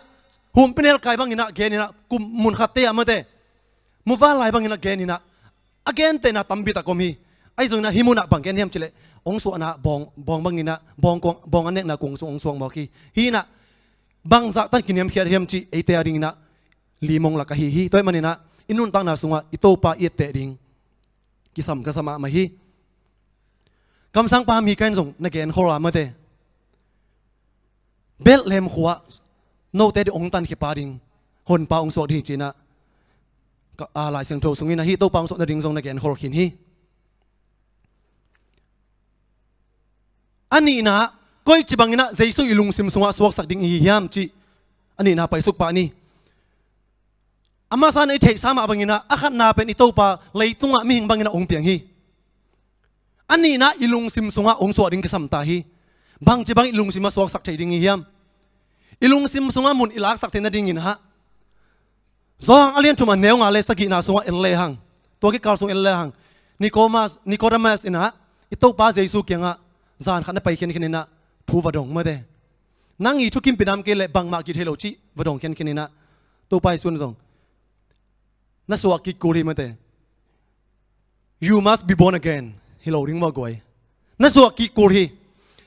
humpinelkai banginah geninah kum munkhatte ah mate, muvanlai banginah geninah a gentehna tampi tak om hi. Ahi zonginah hih munah bang gen hiam cihleh, hong suahna bawng, bawng banginah bawngkuang, bawng a nekna kuang sung hong suak mawk hi. Hih inah bangzah tan kiniamkhiat hiam cih eite adinginah limong lak ahi hi. Tua hi maninah i nuntakna sungah i Topa i etteh ding kisam kasa mahmah hi. Kamsangpa Mika in zong na genkhol a mate, Bethlehem khua-ah note ding hong tankhia pa ding Honpa hong suak ding hi cinah ka, a, Lai Siangtho sungin ahi Topa hong suah nading zong na genkhol khin hi. A nihna, koici banginah Jesu i lungsim sungah suaksak ding i hi hiam cih a nihna paisuk pah ni. A masa in i theihsa mah banginah a khatna pen i Topa leitungah mihing banginah hong piang hi. A nihna i lungsim sungah hong suah ding kisam ta hi. Bangci bang i lungsim a suaksak thei ding i hiam? I lungsim sungah mun i laksak theih nadinginah Johan a lian thum a neu nga le sagihna sungah en lehang, tua kikal sung en lehang, Nikomas, Nikodemas inah i Topa Jesu kiangah zan khat na pai khiankhian inah thu va dong mate. Nang i thukimpi nam kei leh bangmah kithei lo cih va dong khiankhian inah Topa Jesu in zong na suah kik kul hi mate. You must be born again. Hi lo ding maw guai. Na suah kik kul hi.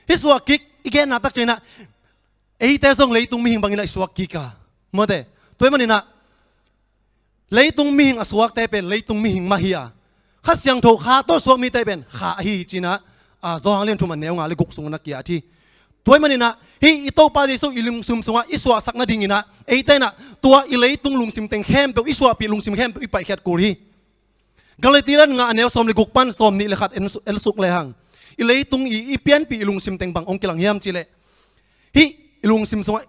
Hih suah kik i genna tak cianginah eite zong leitung mihing banginah i suak kik a, mate. Tua hi maninah leitung mihing a suakte pen leitung mihing mah hi a, Kha Siangtho Kha tawh suak mite pen Kha ahi hi cinah, a, Johan lian thum a neu nga le guk sungah na kiat hi. Tua hi maninah hih i Topa Jesu i lungsim sungah i suahsak nadinginah eite inah tua i leitung lungsim teng khempeuh, i suahpih lungsim khempeuh i paihkhiat kul hi. Galati lian nga a neu sawm le guk pan sawm nih le khat en, en suk lehang, i leitung i, i pianpih i lungsim teng bang hong kilang hiam cihleh, hih i lungsim sungah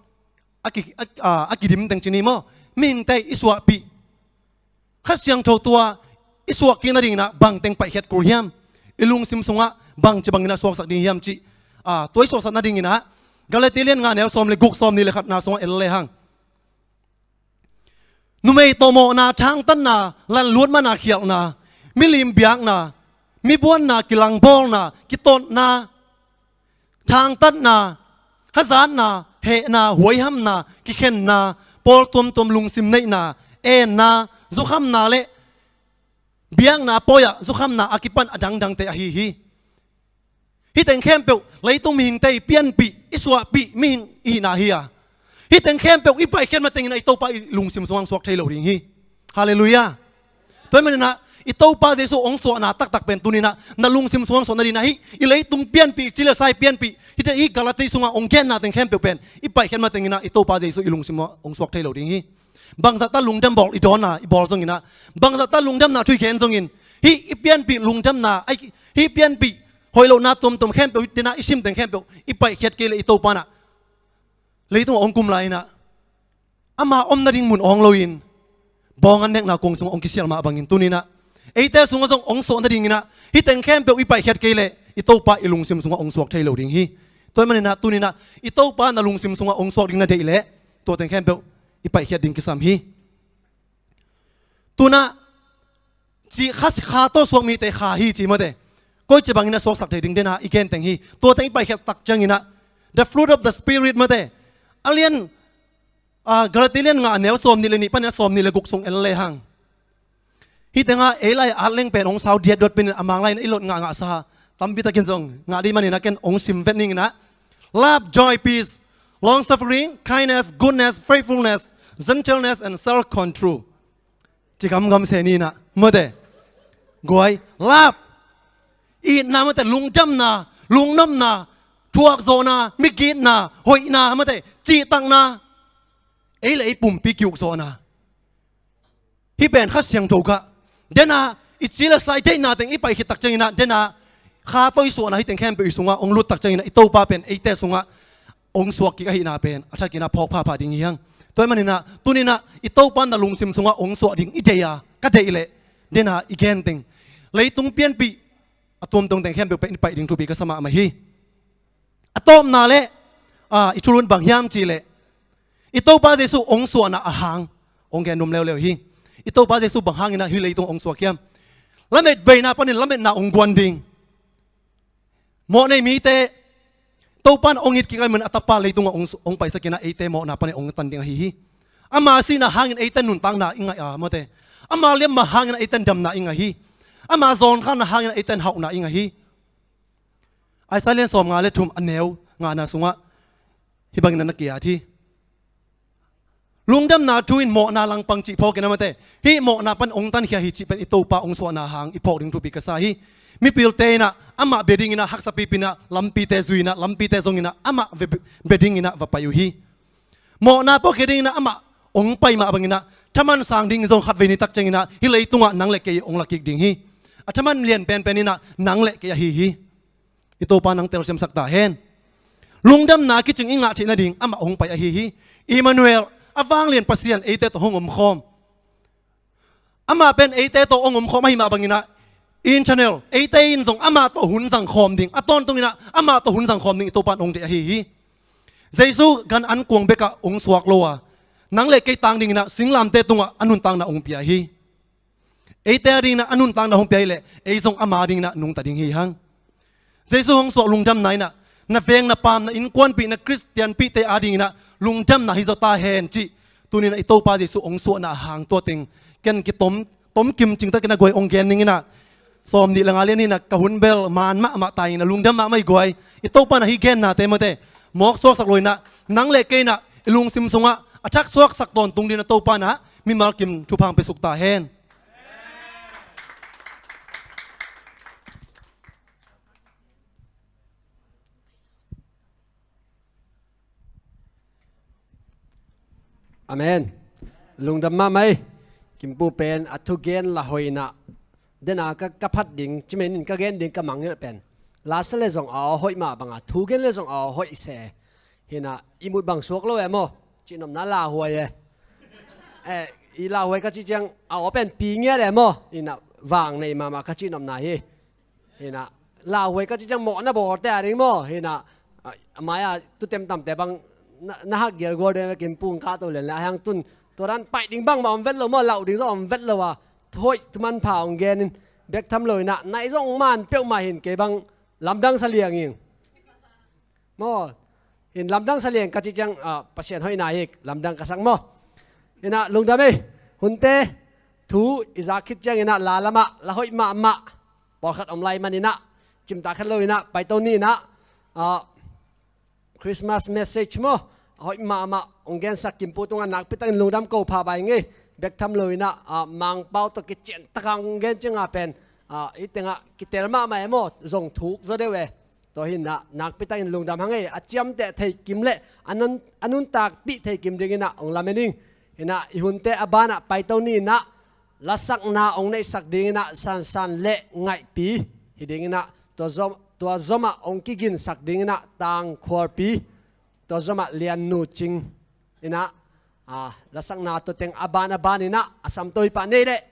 a ki, a, a, a kidim teng ci ni maw, mihingte i suahpih, Kha Siangtho tua i suahkik nadinginah bang teng paihkhiat kul hiam? I lungsim sungah bangci banginah suaksak ding hiam cih, a, tua i suaksak nadinginah Galati lian nga a neu sawm le guk, sawm nih le khatna sungah en lehang, numei tawh mawhna, thangtatna, lanluat mana khialhna, milim biakna, mibuanna, kilangbawlna, kitotna, thangtatna, hazatna, hehna, huaihamna, kikhenna, pawl tuamtuam lungsim neihna, enna, zukhamna le biakna pawi-ah zukhamna a kipan a dangdangte ahi hi. Hih teng khempeuh leitung mihingte i pianpih, i suahpih mihing i hihna hi a, hih teng khempeuh i paihkhiat matenginah i Topa i lungsim sungah hong suak thei lo ding hi. Halleluiah. Tua hi maninah i Topa Jesu hong suahna taktak pen tuninah na lungsim sungah hong suah nadinah hih i leitung pianpih, ci le sa i pianpih, hih Galati sungah hong genna teng khempeuh pen i paihkhiat matenginah i Topa Jesu i lungsim sungah hong suak thei lo ding hi. Bangzahta lungdam bawl i dawnna i bawl zonginah, bangzahta lungdamna thu i gen zongin, hih i pianpih lungdamna, hih pianpih hoih lohna tuamtuam khempeuh, hih tenah i sim teng khempeuh i paihkhiat kei leh i Topa inah leitungah hong kum lai inah ama om nading mun awng loin bawng an nekna kuang sungah hong kisial mah bangin tuninah eite sungah zong hong suah nadinginah hih teng khempeuh i paihkhiat kei leh i Topa i lungsim sungah hong suak thei lo ding hi. Tua ahih maninah tuninah i Topa na lungsim sungah hong suak ding na deih leh tua teng khempeuh i paihkhiat ding kisam hi. Tunah cih kha, kha tawh suak mite kha hi ci mate. Koici bangin a suaksak thei ding dena i gen teng hi. Tua teng i paihkhiat tak cianginah the fruit of the Spirit mate. A lian, ah, Galati lian nga a neu sawm nih le nih panin a sawm nih le guk sung en lehang hih tengah ei lai atleng pen hong sau diatduat pinin a Mang lai-in i lot ngahngah sa tampi takin zong ngah dih manin a ken hong sim vet ninginah love, joy, peace, long suffering, kindness, goodness, faithfulness, gentleness and self control. Ci gamgam se ninah mate. Guai, love, itna mate, lungdamna, lungnopna, thuakzawhna, migitna, hoihna mate, cihtakna. Ei le ei pumpi kiukzawhna. Hih pen Kha Siangtho kha dena i ci le sa i deihna teng i paih khit tak cianginah dena kha tawh i suahna hih teng khempeuh i sungah hong lut tak cianginah i Topa pen eite sungah hong suak kik ahihna pen a thakinah phawk phapha ding hi hang. Tua ahih maninah tuninah i Topa na lungsim sungah hong suah ding i deih a ka deih leh dena i gen teng leitung pianpih a tuamtuam teng khempeuh pen i paih ding thupi ka sa mahmah hi. A tawpna le, ah, i thulun bang hiam cihleh i Topa Jesuh hong suahna a hang hong gen nuam leuleu hi. I Topa Jesuh bang hanginah hih leitung hong suak hiam? Lamet beina panin lametna hong guan ding. Mawh nei mite Topa in hong it kik ahih manin a Tapa leitungah hong su-, hong paisakinah eite mawhna panin hong tan ding ahi hi. Ama sihna hangin eite nuntakna i ngaih a mate. Ama liamma hangin eite damna i ngaih hi. Ama zawnkhakna hangin eite hauhna i ngaih hi. Isaiah lian sawmnga le thum a neu ngana sungah hih bangin a na ki-at hi. Lungdamna thu in mawhna langpang cih phawkin a mate hih mawhna pan hong tankhia hi cih pen i Topa hong suahna hang i phawk ding thupi ka sa hi. Mipilte inah amah bia dinginah haksa pipinah lampite zuinah lampite zonginah amah bia dinginah va pai uh hi. Mawhna pawhkhia dinginah amah hong pai mah banginah thaman sang ding zong khatvei ni tak cianginah hih leitungah nang le kei hong la kik ding hi. A thaman lian penpen inah nang le kei ahi hi. I Topa nang telsiamsak ta hen. Lungdamna kicing i ngah theih nading amah hong pai ahi hi. Emmanuel, a vanglian Pasian eite tawh hong omkhawm. Amah pen eite tawh hong omkhawm ahi mah banginah internal eite in zong amah tawh hun zangkhawm ding a tawntunginah amah tawh hun zangkhawm ding i Topa in hong deih ahi hi. Jesuh gan an kuang bekah hong suak lo a nang le kei tang dinginah singlamte tungah a nuntakna hong pia hi. Eite a dinginah a nuntakna hong pia hileh ei zong ama dinginah nungta ding hi hang. Jesuh hong suah lungdamna inah na veng na paam na innkuanpih na Khristianpihte a dinginah lungdamna hi zaw ta hen cih tuninah i Topa Jesuh hong suahna hang tua teng ken kitom, tomkim cingtakin a guai hong gen ninginah sawm nih le nga lian inah ka hun bel maan mahmah ta inah lungdam mahmah i guai. I Topa na hih gennate mate mawk suaksak lo inah nang le kei inah i lungsim sungah a thak suaksak tawntung dinah Topa inah mimal kim thupha hong piasuk ta hen. Amen. Lungdam mahmah ei. Kimpu pen a thugen la hoih inah dena ka, ka phat ding cimenin ka gen ding ka mangngilh pen la sa le zong a aw hoih mah banga thugen le zong a aw hoih se. Hinah i mut bang suak lo e maw? Cihnopna lauhuai e. Eh, i lauhuai ka cih ciang a aw pen pi ngiat e maw? Hinah vang nei mahmah ka cihnopna hi. Hinah lauhuai ka cih ciang mawhna bawlte a ding maw? Hinah a mai-a tutem tamte bang na, na hak gialgual ding ve kimpung kah to lian le a hiang tun tua dan paih ding bangmah om vet lo maw? Lauh ding zong om vet lo a hoih thumanpha hong genin bek tham lo inah naih zong man peuhmah hin kei bang lamdang sa liang ing. Maw, hin lamdang sa liang ka cih ciang, ah, Pasian hoihna hi lamdang ka sak maw? Hinah lungdam ei. Hunte thu i zak khit cianginah la lamah la hoih mahmah pawlkhat om lai maninah cimtak khat lo inah paito ni inah, ah, Christmas message maw? A hoih mahmah hong gensak kimpu tungah nakpitakin lungdam ko pha bai ngei. Bek tham lo inah, ah, Mangpau tawh kiciantakah hong gen cianga pen, ah, hih tengah kitel mahmah e maw? Zong thuk zaw deuh e. Tua hinah nakpitakin lungdam hang ei. A ciamteh thei kim le a nun, a nuntakpih thei kim dinginah hong lamen ing. Hinah i hunte a banah paito ni inah lasakna hong neihsak dinginah Sansan le Ngaihpi hi dinginah tua zom, tua zomah hong kiginsak dinginah Tangkhualpi, tua zomah Liannu Cing inah A, lasakna tawh teng a ban a ban in ah a samtawi pah nei leh.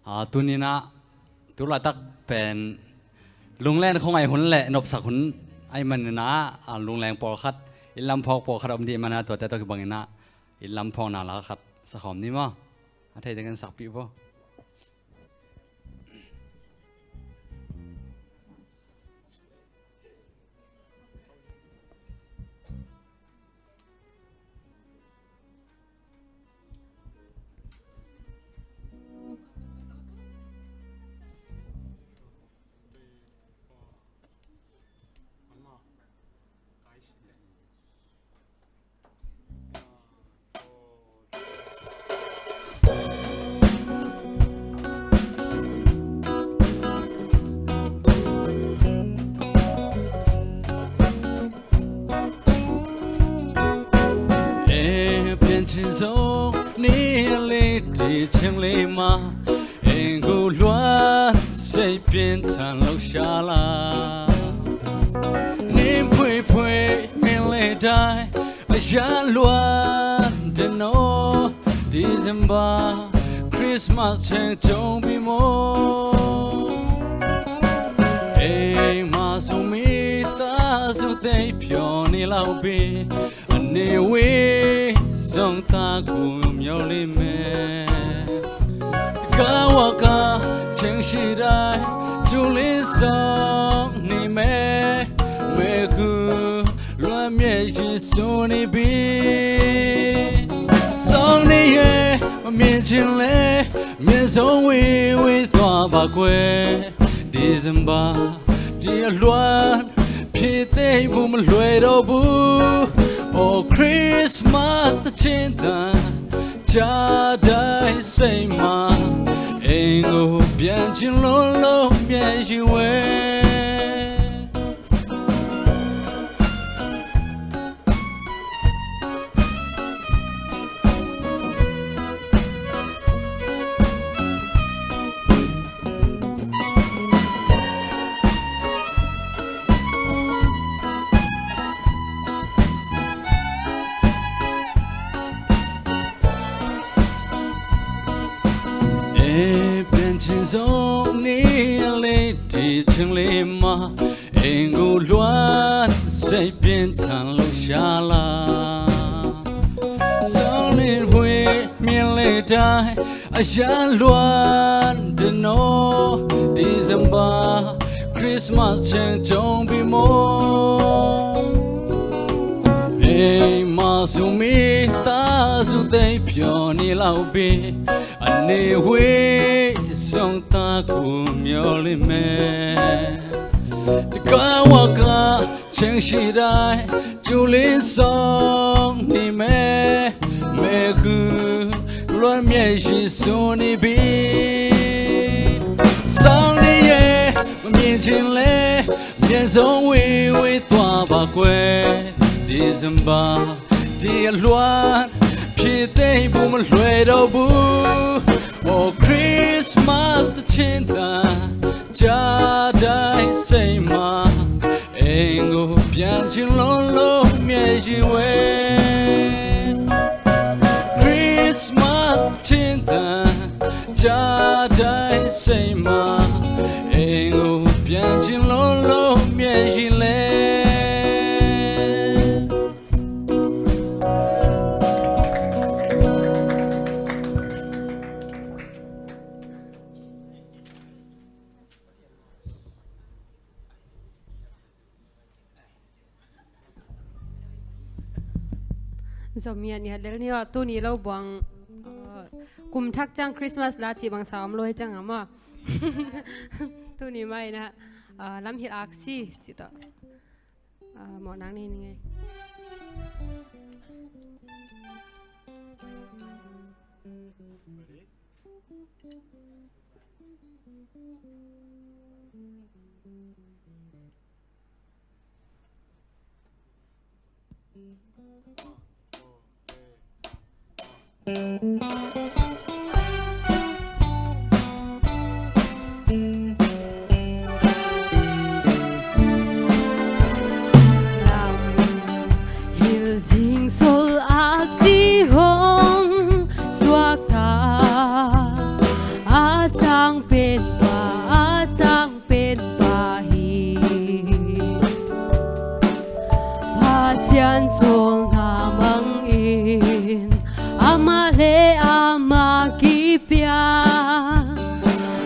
A, tuni-in ah, tu laitak pen lunglen khuangaih hun le nopsak hun ahih manin ah, a, lungleng pawlkhat, inn lam phawk pawlkhat a om dih manin ah, tuate tawh kibangin ah inn lam phawkna la khat sakhawm ni maw? A thei teng in sakpih vo. ဒီချိန်လေးမှာ အိမ်ကိုလွတ် စိတ်ပြင်းထန်လှုပ်ရှားလာ နင်းဖွေးဖွေး မြင်လေတိုင်း အရမ်းလွတ်တယ်နော် December Christmas ချိန်ကြုံပြီမို့ အိမ်မှာဆိုမိသားစုသိပ်ပျော်နေလောက်ပြီ အနေဝေးဆုံးသားကိုမျှော်လင့်မယ် တကားဝါကချိန်ရှိတိုင်း ကျူလင်းဆောင်နေမယ် မေခုလွမ်းမြေကြီးစိုးနေပြီ ဆောင်နေရဲ့မမြင်ချင်လဲ မြင်ဆုံးဝေးဝေးသွားပါကွယ် December ဒီအလွမ်း ဖြစ်သေးဖို့မလွယ်တော့ဘူး Oh Christmas သီချင်းသံ ကြားတိုင်းစိတ်မှာ အိမ်ကိုပြန်ချင်လို့လို့မျက်ရည်ဝဲ အိမ်ပြန်ချင်ဆုံးနေ့လေး ဒီချိန်လေးမှာ အိမ်ကိုလွတ် စိတ်ပြင်းထန်လှုပ်ရှားလာ ဆောင်နေဝေးမြင်လေတိုင်း အရမ်းလွတ်တယ်နော် December Christmas ချိန်ကြုံပြီမို့ အိမ်မှာဆိုမိသားစုသိပ်ပျော်နေလောက်ပြီ အနေဝေးဆုံးသားကိုမျှော်လင့်မယ် တကားဝါကချိန်ရှိတိုင်း ကျူလင်းဆောင်နေမယ် မေခုလွမ်းမြေကြီးစိုးနေပြီ ဆောင်နေရဲ့မမြင်ချင်လဲ မြင်ဆုံးဝေးဝေးသွားပါကွယ် December ဒီအလွမ်း ဖြစ်သေးဖို့မလွယ်တော့ဘူး Oh Christmas သီချင်းသံ ကြားတိုင်းစိတ်မှာ အိမ်ကိုပြန်ချင်လို့လို့မျက်ရည်ဝဲ Christmas သီချင်းသံ ကြားတိုင်းစိတ်မှာ အိမ်ကိုပြန်ချင်လို့လို့မျက်ရည်လဲ Zomi a niat lel ni aw, tuni lo buang, uh, kum thak ciang Christmas la cih bang sa om lo hi ciang a maw. Tuni mah in ah, uh, lam hilh aksi cih tawh, uh, mawhnak nei ni ngei. Lam hilh zingsol aksi hong suak ta, a sang pen pa, a sang pen pa hi. Pasian sawlnga mangin amah le amah kipia,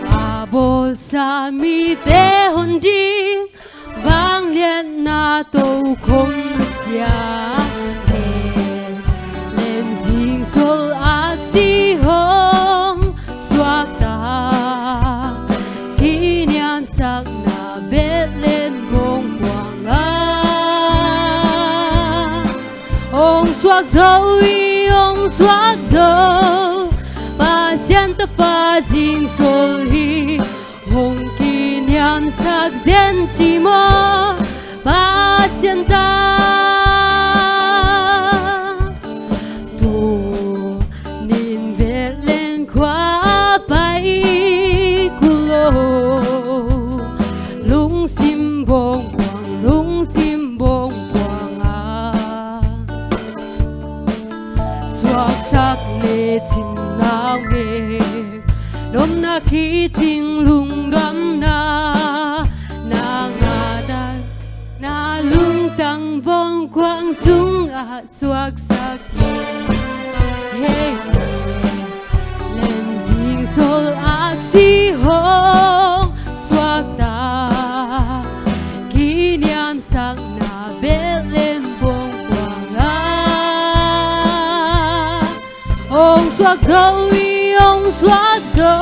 a bawlsa mite hon ding vangliatna tokhom na sia. Lem zingsol aksi hong suakta, kiniamsakna Bethlehem kong kuangah hong suak zo hi, hong suak zo. Pasian Tapa zingsol hi, hong kiniamsak zen ci maw, Pasian ta. Tuni in Bethlehem Kicing lungdamna na ngah dan, na lungtang bawngkuang sungah suaksak hi. Hei, lem zing sol aksi hong suakta, kiniamsakna Bethlehem bawngkuang ah hong suak zo hi, hong suak zo.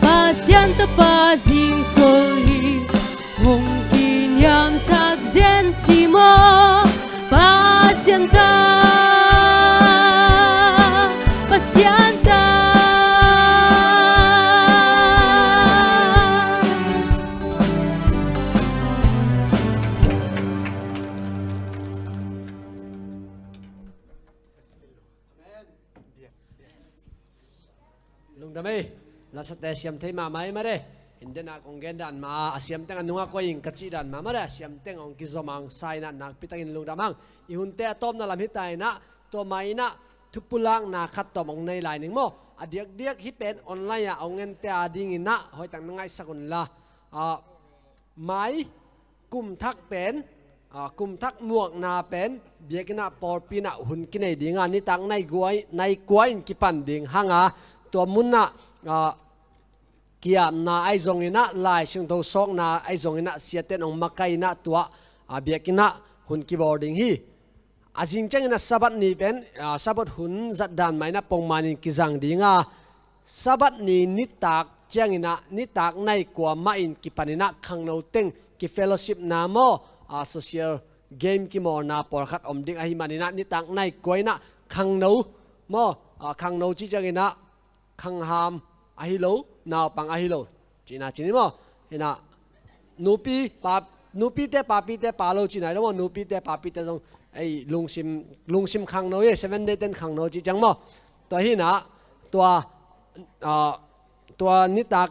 Pasian Tapa zing sol hi, hong kiniamsak zen ci maw. Pasian Ta, Pasian Ta. Lungdam ei. Nasate siam thei mahmah ei mare. Hindena kong gen dan mah a siam teng a nungah koih ing ka cih dan mah mare. A siam teng hong kizom hang sa inah nakpi takin lungdam hang. I hunte a tawpna lam hi ta inah, tua mah inah thupulakna khat tawm hong nei lai ning maw. A diakdiak hih pen online ah hong ente a dinginah hoihtak na ngaihsak unla, ah, mai kum thak pen, ah, kum thak muakna pen biakinn ah pawlpi inah hun kinei dinga, nitak nai kua, nai kua in kipan ding hanga, tua munah, ah, ki-apna ahi zonginah, Lai Siangtho sawkna ahi zonginah, siaten hong makai inah tua, ah, biakinn ah hun kibawl ding hi. A zing ciangin a Sabbath ni pen, ah, Sabbath hun zat dan mah inah pongmanin kizang dinga, Sabbath ni nitak ciangin ah, nitak nai kua mah in kipan inah khangno teng kifellowshipna maw, ah, social game kimawlna pawlkhat om ding ahih maninah, nitak nai kua inah khangno maw, ah, khangno cih ciangin ah khangham ahi lo, naupang ahi lo cihna ci ni maw. Hinah nupi, pa, nupite papite pa lo cihna hi lo maw. Nupite papite zong ei lungsim, lungsim khangno hi, Seven Day ten khangno cih ciang maw. Tua hinah tua, ah, tua nitak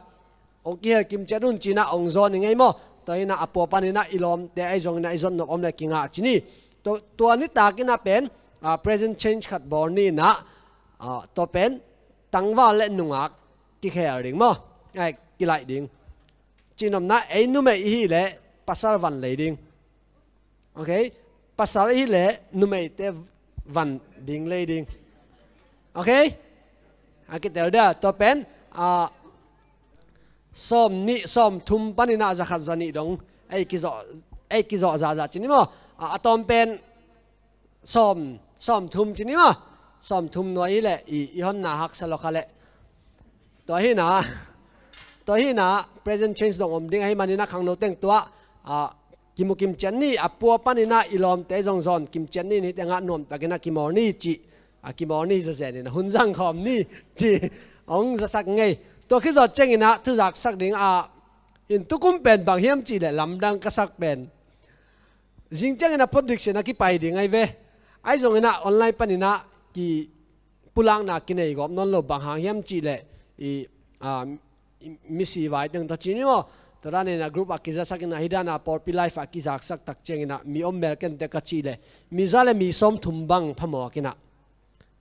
hong kihel kimciat un cinah hong zawn i ngei maw. Tua hinah a pua paninah i lawmte ahi zonginah i zot nop om le kingah ci ni. Tua, tua nitak inah pen, ah, present change khat bawl ni inah, ah, tua pen tangval le nungak kikhel ding maw. Ai, kilaih ding. Cihnopna, ei numei i hih leh pasal van lei ding. Ok? Pasal i hih leh numeite van ding lei ding. Ok? A kitel dia, tua pen, ah, sawm nih, sawm thum paninah za khat za nih dong ei kizawh, ei kizawh zahzah ci ni maw. Ah, a tawm pen sawm, sawm thum ci ni maw. Sawm thum nuai i leh i, i honna haksa lo kha leh. Tua hinah, tua hinah present change dong om ding ahih maninah khangno teng tua, ah, kimu kimciat ni, a pua paninah i lawmte zong zawn kimciat ni, ni tengah nuamtakinah kimawl ni cih, ah, kimawl ni zazen inah hun zangkhawm ni cih hong zasak ngei. Tua khizawt cianginah thuzaksak ding ah, in tukum pen bang hiam cih leh lamdang ka sak pen zing ciangin a prediction a kipai ding ahi ve. Ahi zongin a online panin a kipulakna kinei gawp nawn lo, bang hang hiam cih leh i, a, i misi vai teng tawh ci ni maw. Tua dan in a group a kizasak in a, hih dan a pawlpi live a kizaksak tak ciangin a mi om mel kei tek a cih leh mi za le mi sawmthum bang phamawh a kinah.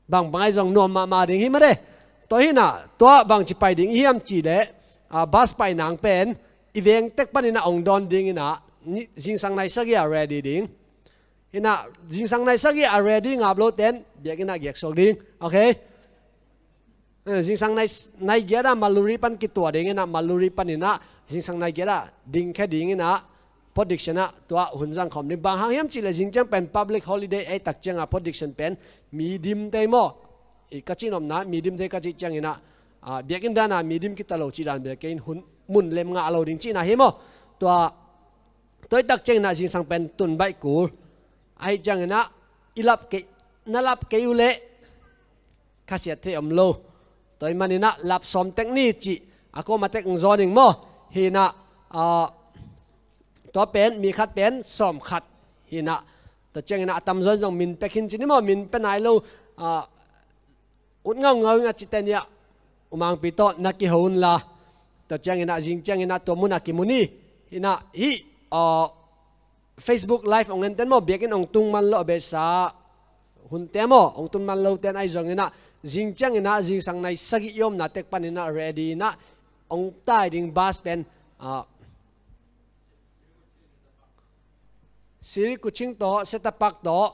Bangbang ahi zong nuam mahmah ding hi mah de. Tua hi in a, tua bangci pai ding i hiam cih leh, a, bus pai nang pen i veng tek panin a hong dawn ding in a, ni, zingsang nai sagih a ready ding. Hi in a, zingsang nai sagih a ready ngap lo ten biakinn a giaksuak ding. Ok. Eh, zingsang nai, nai giat a Maluri pan kituah ding in a, Maluri panin a zingsang nai giat a dingkhia ding in a, prediction ah tua hun zangkhawm ding. Bang hang hiam cih leh zing ciang pen public holiday ei tak ciang a prediction pen mi dim tei maw. I ka cihnopna mi dim tei ka cih ciangin a, a, biakinn dan a mi dim kita lo cih dan bel kei in hun mun lem ngah lo ding cihna hi maw. Tua, tua i tak ciangin a zingsang pen tun baih kul. Ahi ciangin a i lap kei, na lap kei uh leh khasiat thei om lo. Tua ahih manin a lap sawm tek ni cih a kuamah tek hong zawn ing maw. Hi in a, a, tua pen mi khat pen sawm khat. Hi in a, tua ciangin a a tamzaw in zong min pia khin ci ni maw, min pia nai lo, a, ut ngaungau ing a cite ni a, U Mangpi tawh na kiho un la. Tua ciangin a zing ciangin a tua mun a kimu ni. Hi in a, hih, a, Facebook live hong en ten maw, biakinn hong tung man lo a beisa hunte maw, hong tun man lo ten ahi zongin a, Zing ciangin ah, zingsang nai sagih i omna tek panin ah ready in ah ong tai ding bus pen, ah, Sri Kuching tawh, Setapak tawh.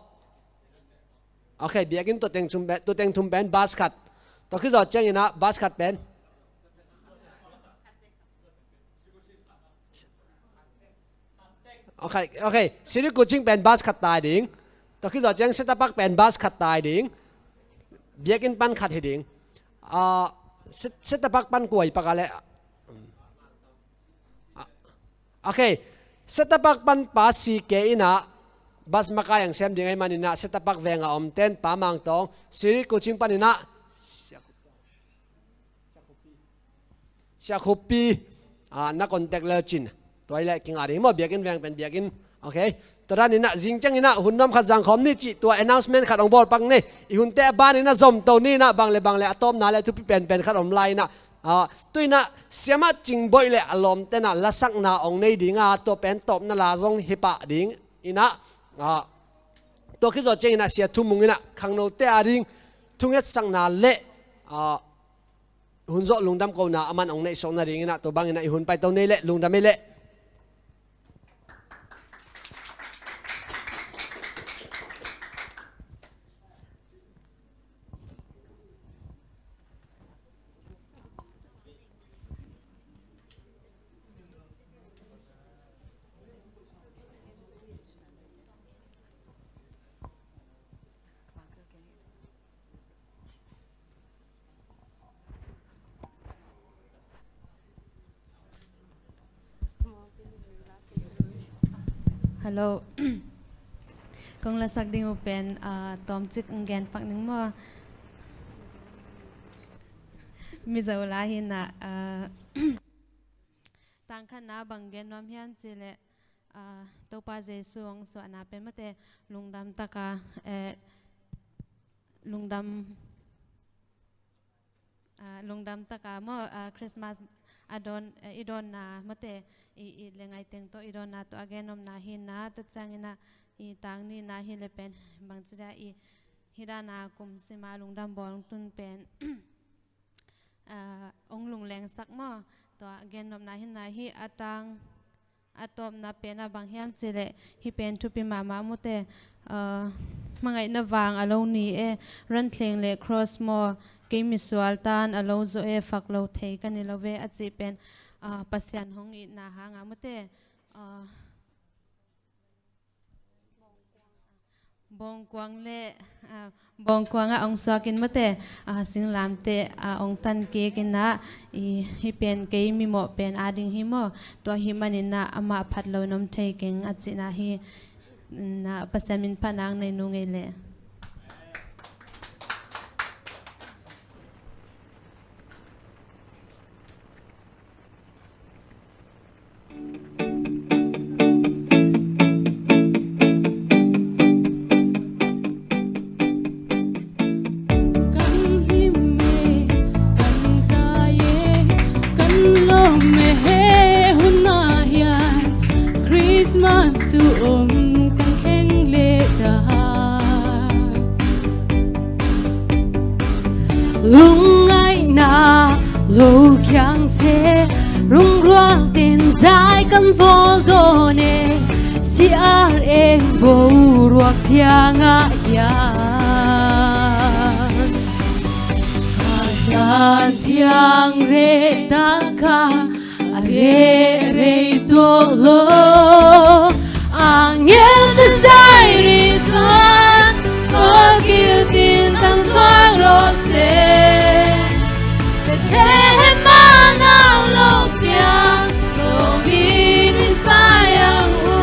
Ok, biakinn tua teng thum pen, tua teng thum pen bus khat. Tua khit zawh ciangin ah bus khat pen. Ok, ok. Sri Kuching pen bus khat tai ding. Tua khit zawh ciang Setapak pen bus khat tai ding. Biakinn pan khat hi ding. Ah, Set-, Setapak pan kua i pak a leh. Ah, ok. Setapak pan pa C K in ah bus makai ang sem ding ahih manin ah Setapak veng a om ten Pa Mang Tawng, Sri Kuching panin ah Sia Khupi, ah, na contact le cin. Tua i leh kinga ding maw, biakinn veng pen biakinn. Ok. Tua dan in ah zing ciangin ah hun nuam khat zang khawm ni cih tua announcement khat ong bawl pak ni. I hunte a ban in ah zom to ni in ah, bang le bang le a tawpna le thupi penpen khat om lai in ah, ah, tu in ah Siamah Cing Boih le a lawmte in ah lasakna ong nei ding a, tua pen tawpna la zong hi pah ding in ah, ah, tua khit zawh ciangin ah Sia Thu Mung in ah khangnote a ding thungetsakna le, ah, hun zawh lungdam kohna aman ong neihsuak nadingin ah, tua bangin ah i hun paito ni leh, lungdam ei leh. Hello. Kong lasak ding uh pen, ah, tawmcik ong gen pak ning maw. Mizo la hi in ah, ah, tang khatna bang gen nuam hiam cih leh, ah, Topa Jesu ong suahna pen mate lungdam taka, eh, lungdam, ah, lungdam taka maw, ah, Christmas a dawn, eh, i dawnna mate i, i le ngaiteng tawh i dawnna tawh a gen nuamna hi in ah, tua ciangin ah i tang nihna hi leh pen bangci dia i hih dan a kum sima lungdam bawl tun pen, ah, ong lunglengsak maw. Tua gen nuamna hi in ah, hih a tang a tawpna pen ah bang hiam cih leh hih pen thupi mahmah mute, ah, hmangaihna vang a lo ni e, ranthleng le cross maw, kei misual tan a lo zaw e, fak lo thei ka ni lo ve a cih pen, ah, Pasian hong itna hang a mute, ah, Bawngkuang le, ah, Bawngkuang ah ong suak in mate, ah, singlamteh, ah, ong tan kik in ah, i, hih pen kei mimawh pen a ding hi maw, tua ahih manin ah amah phat lo in om thei keng a cihna hi in ah, Pasian min phatna ong nei nung ei leh. Kan him e, kan zai e, kan lawm e, he hun ah hian Christmas tu om kan thleng leh ta. Lungngaihna lo kiang se, rungruang ten zai kan bawl dawn e, siar eng boruak thiangah hian. Kha zan thiang reh taka a reh rei tuak lo, angelte zai rih chuan, kawlkil tin tang chuang rawh se. Bethlehem a nau lo piang, lawmin in sai ang u.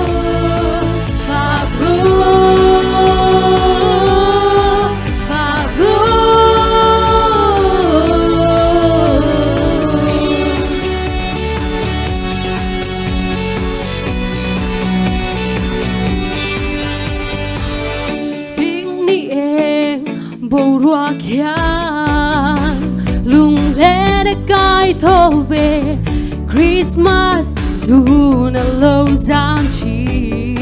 Vak ru, vak ru. Sing ni eng boruak hian, lunglen e kai tho ve, Christmas zun a lo zan chin.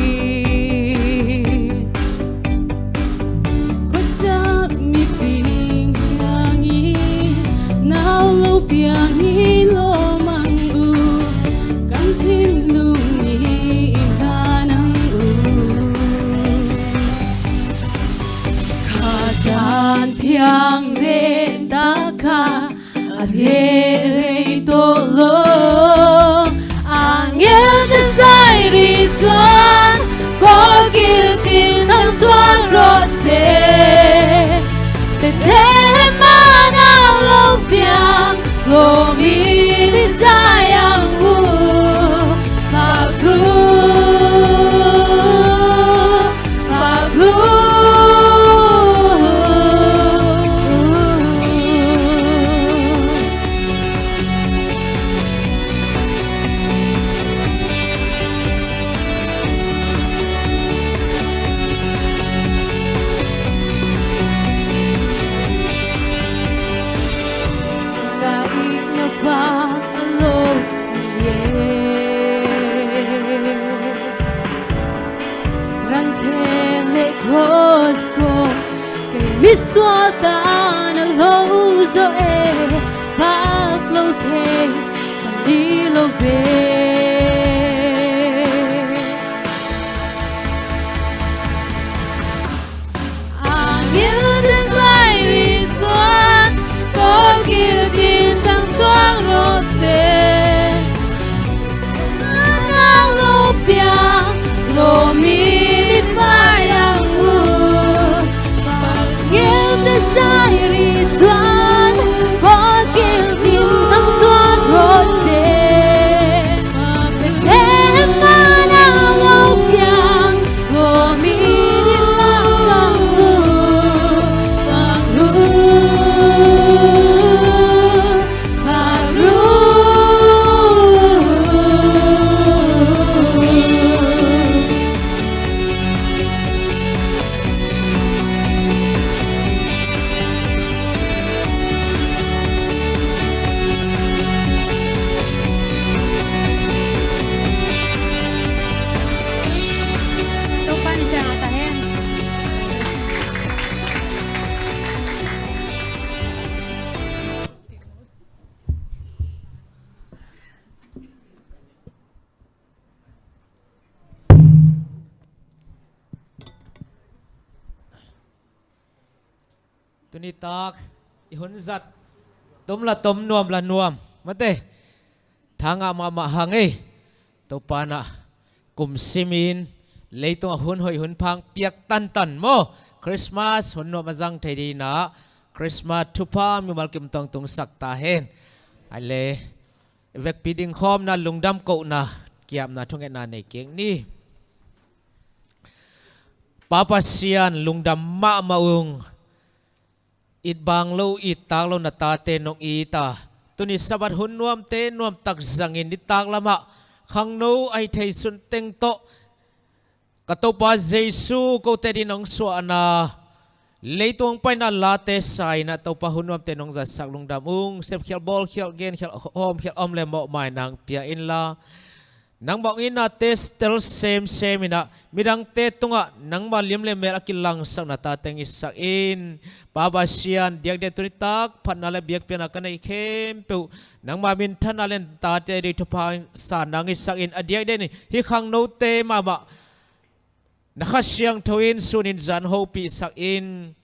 Khuachak miping hian A rei rei tawh lo, angel te zai rih cuan, kawlgil tin thang cuan rawh se. Bethlehem ah na lo piang, lawmi zai ang uh, pakru. Rangtheng le cross kong kei misual ta na lo zawh e, vak lo thei ka ni lo ve. Angel te zai rih cuan, kawlgil tin thang cuan rawh se. Nang lo piang, lawmi zai ang uh. Angel te zai rih cuan, kawlgil tin thang cuan rawh se. Tuni tak i hun zat tom la tom, nuam la nuam, mate, thangah mahmah hang ei. Topa na kum simin leitung a hun hoih hun phang piak tantan maw, Christmas hun nuam a zang thei dinah Christmas thupha mimal kim tawng tungsak ta hen. Ai le, vekpi dingkhawmna, lungdam kohna, kiapna, thungetna nei kik ni. Pa Pasian lungdam mahmah ung. It bang lo, it tak lo na tate nong it a, tuni Sabbath hun nuamte nuamtak zangin nitak lamah khangno ahi thei sun teng tawh ka Topa Jesu kote din hong suahna, leitung paina late sa-in ah Topa hun nuamte nong zatsak lungdam ung. Sepkhial, bawlkhial, genkhial, hawmkhial om le mawhmaina hong pia inla, nangmah hong itnate tel semsem inah midangte tungah nangmah lim le mel a kilangsakna tate hong itsak in. Pa Pasian, diakdiak tuni tak phatna le biakpiakna ka neih khempeuh nangmah minthanna le tate deih thupha sanna hong itsak in. A diakdiak ni hih khangnote mahmah na Kha Siangtho in sunin zan hopihsak in.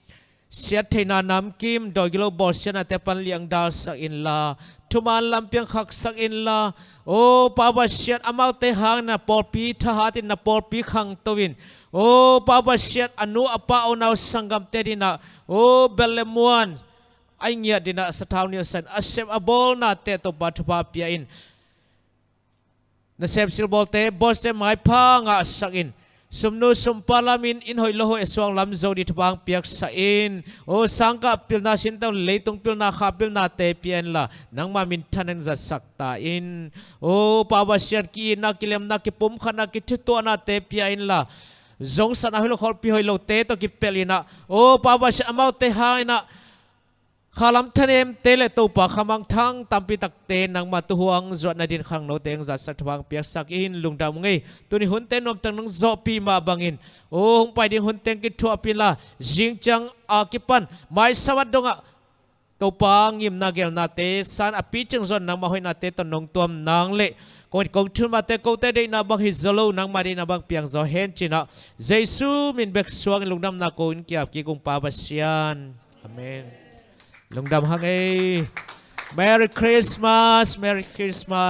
Siattheihna namkim, dawi gilo bawlsiatnate pan liangdalsak inla, thuman lampi hong khaksak inla, aw Pa Pasian, amaute hangin na pawlpi thahat in, na pawlpi khangto in, aw Pa Pasian, a nu a pa, a unau sanggamte dinah, aw bel le muan a i ngiat dinah sathau nilhsan a sem a bawlnate Topa thupha pia in. Nasem silbawlte, bawlsiate maipha ngahsak in. Sumnu sumpa lamin inn hoih lo hoih a suang lam zo ding thupha hong piaksak in. Aw sangkah pilna, sinteng leitung pilna, kha pilnate pia inla, nangmah minthan hong zatsak ta in. Aw Pa Pasian, ki-itna, kilemna, kipumkhatna, kithutuahnate pia inla, zongsatna hoih lo, kholpi hoih lote tawh kipelh inah, aw Pa Pasian, amaute hang inah khalam thanemte le Topa khamangthang tampi takte nangmah tuuhuang zuatna din khangnote hong zatsak thupha hong piaksak in. Lungdam ung ei. Tuni hunte nuamtak nong zawhpih mah bangin, aw hong pai ding hunte hong kithuahpih inla, zing ciang a kipan mai Sabbath dongah Topa ngimna gelnate san a picing zon nangmah hoihnate tawh nong tuam nang le kong it kong thuhilh mahte kote deihna bang hi zaw lo, nangmah deihna bang piang zaw hen cinah, Jesu min bek suangin lungdamna ko in kiap kik ung Pa Pasian. Amen. Lungdam hang ei. Merry Christmas, Merry Christmas.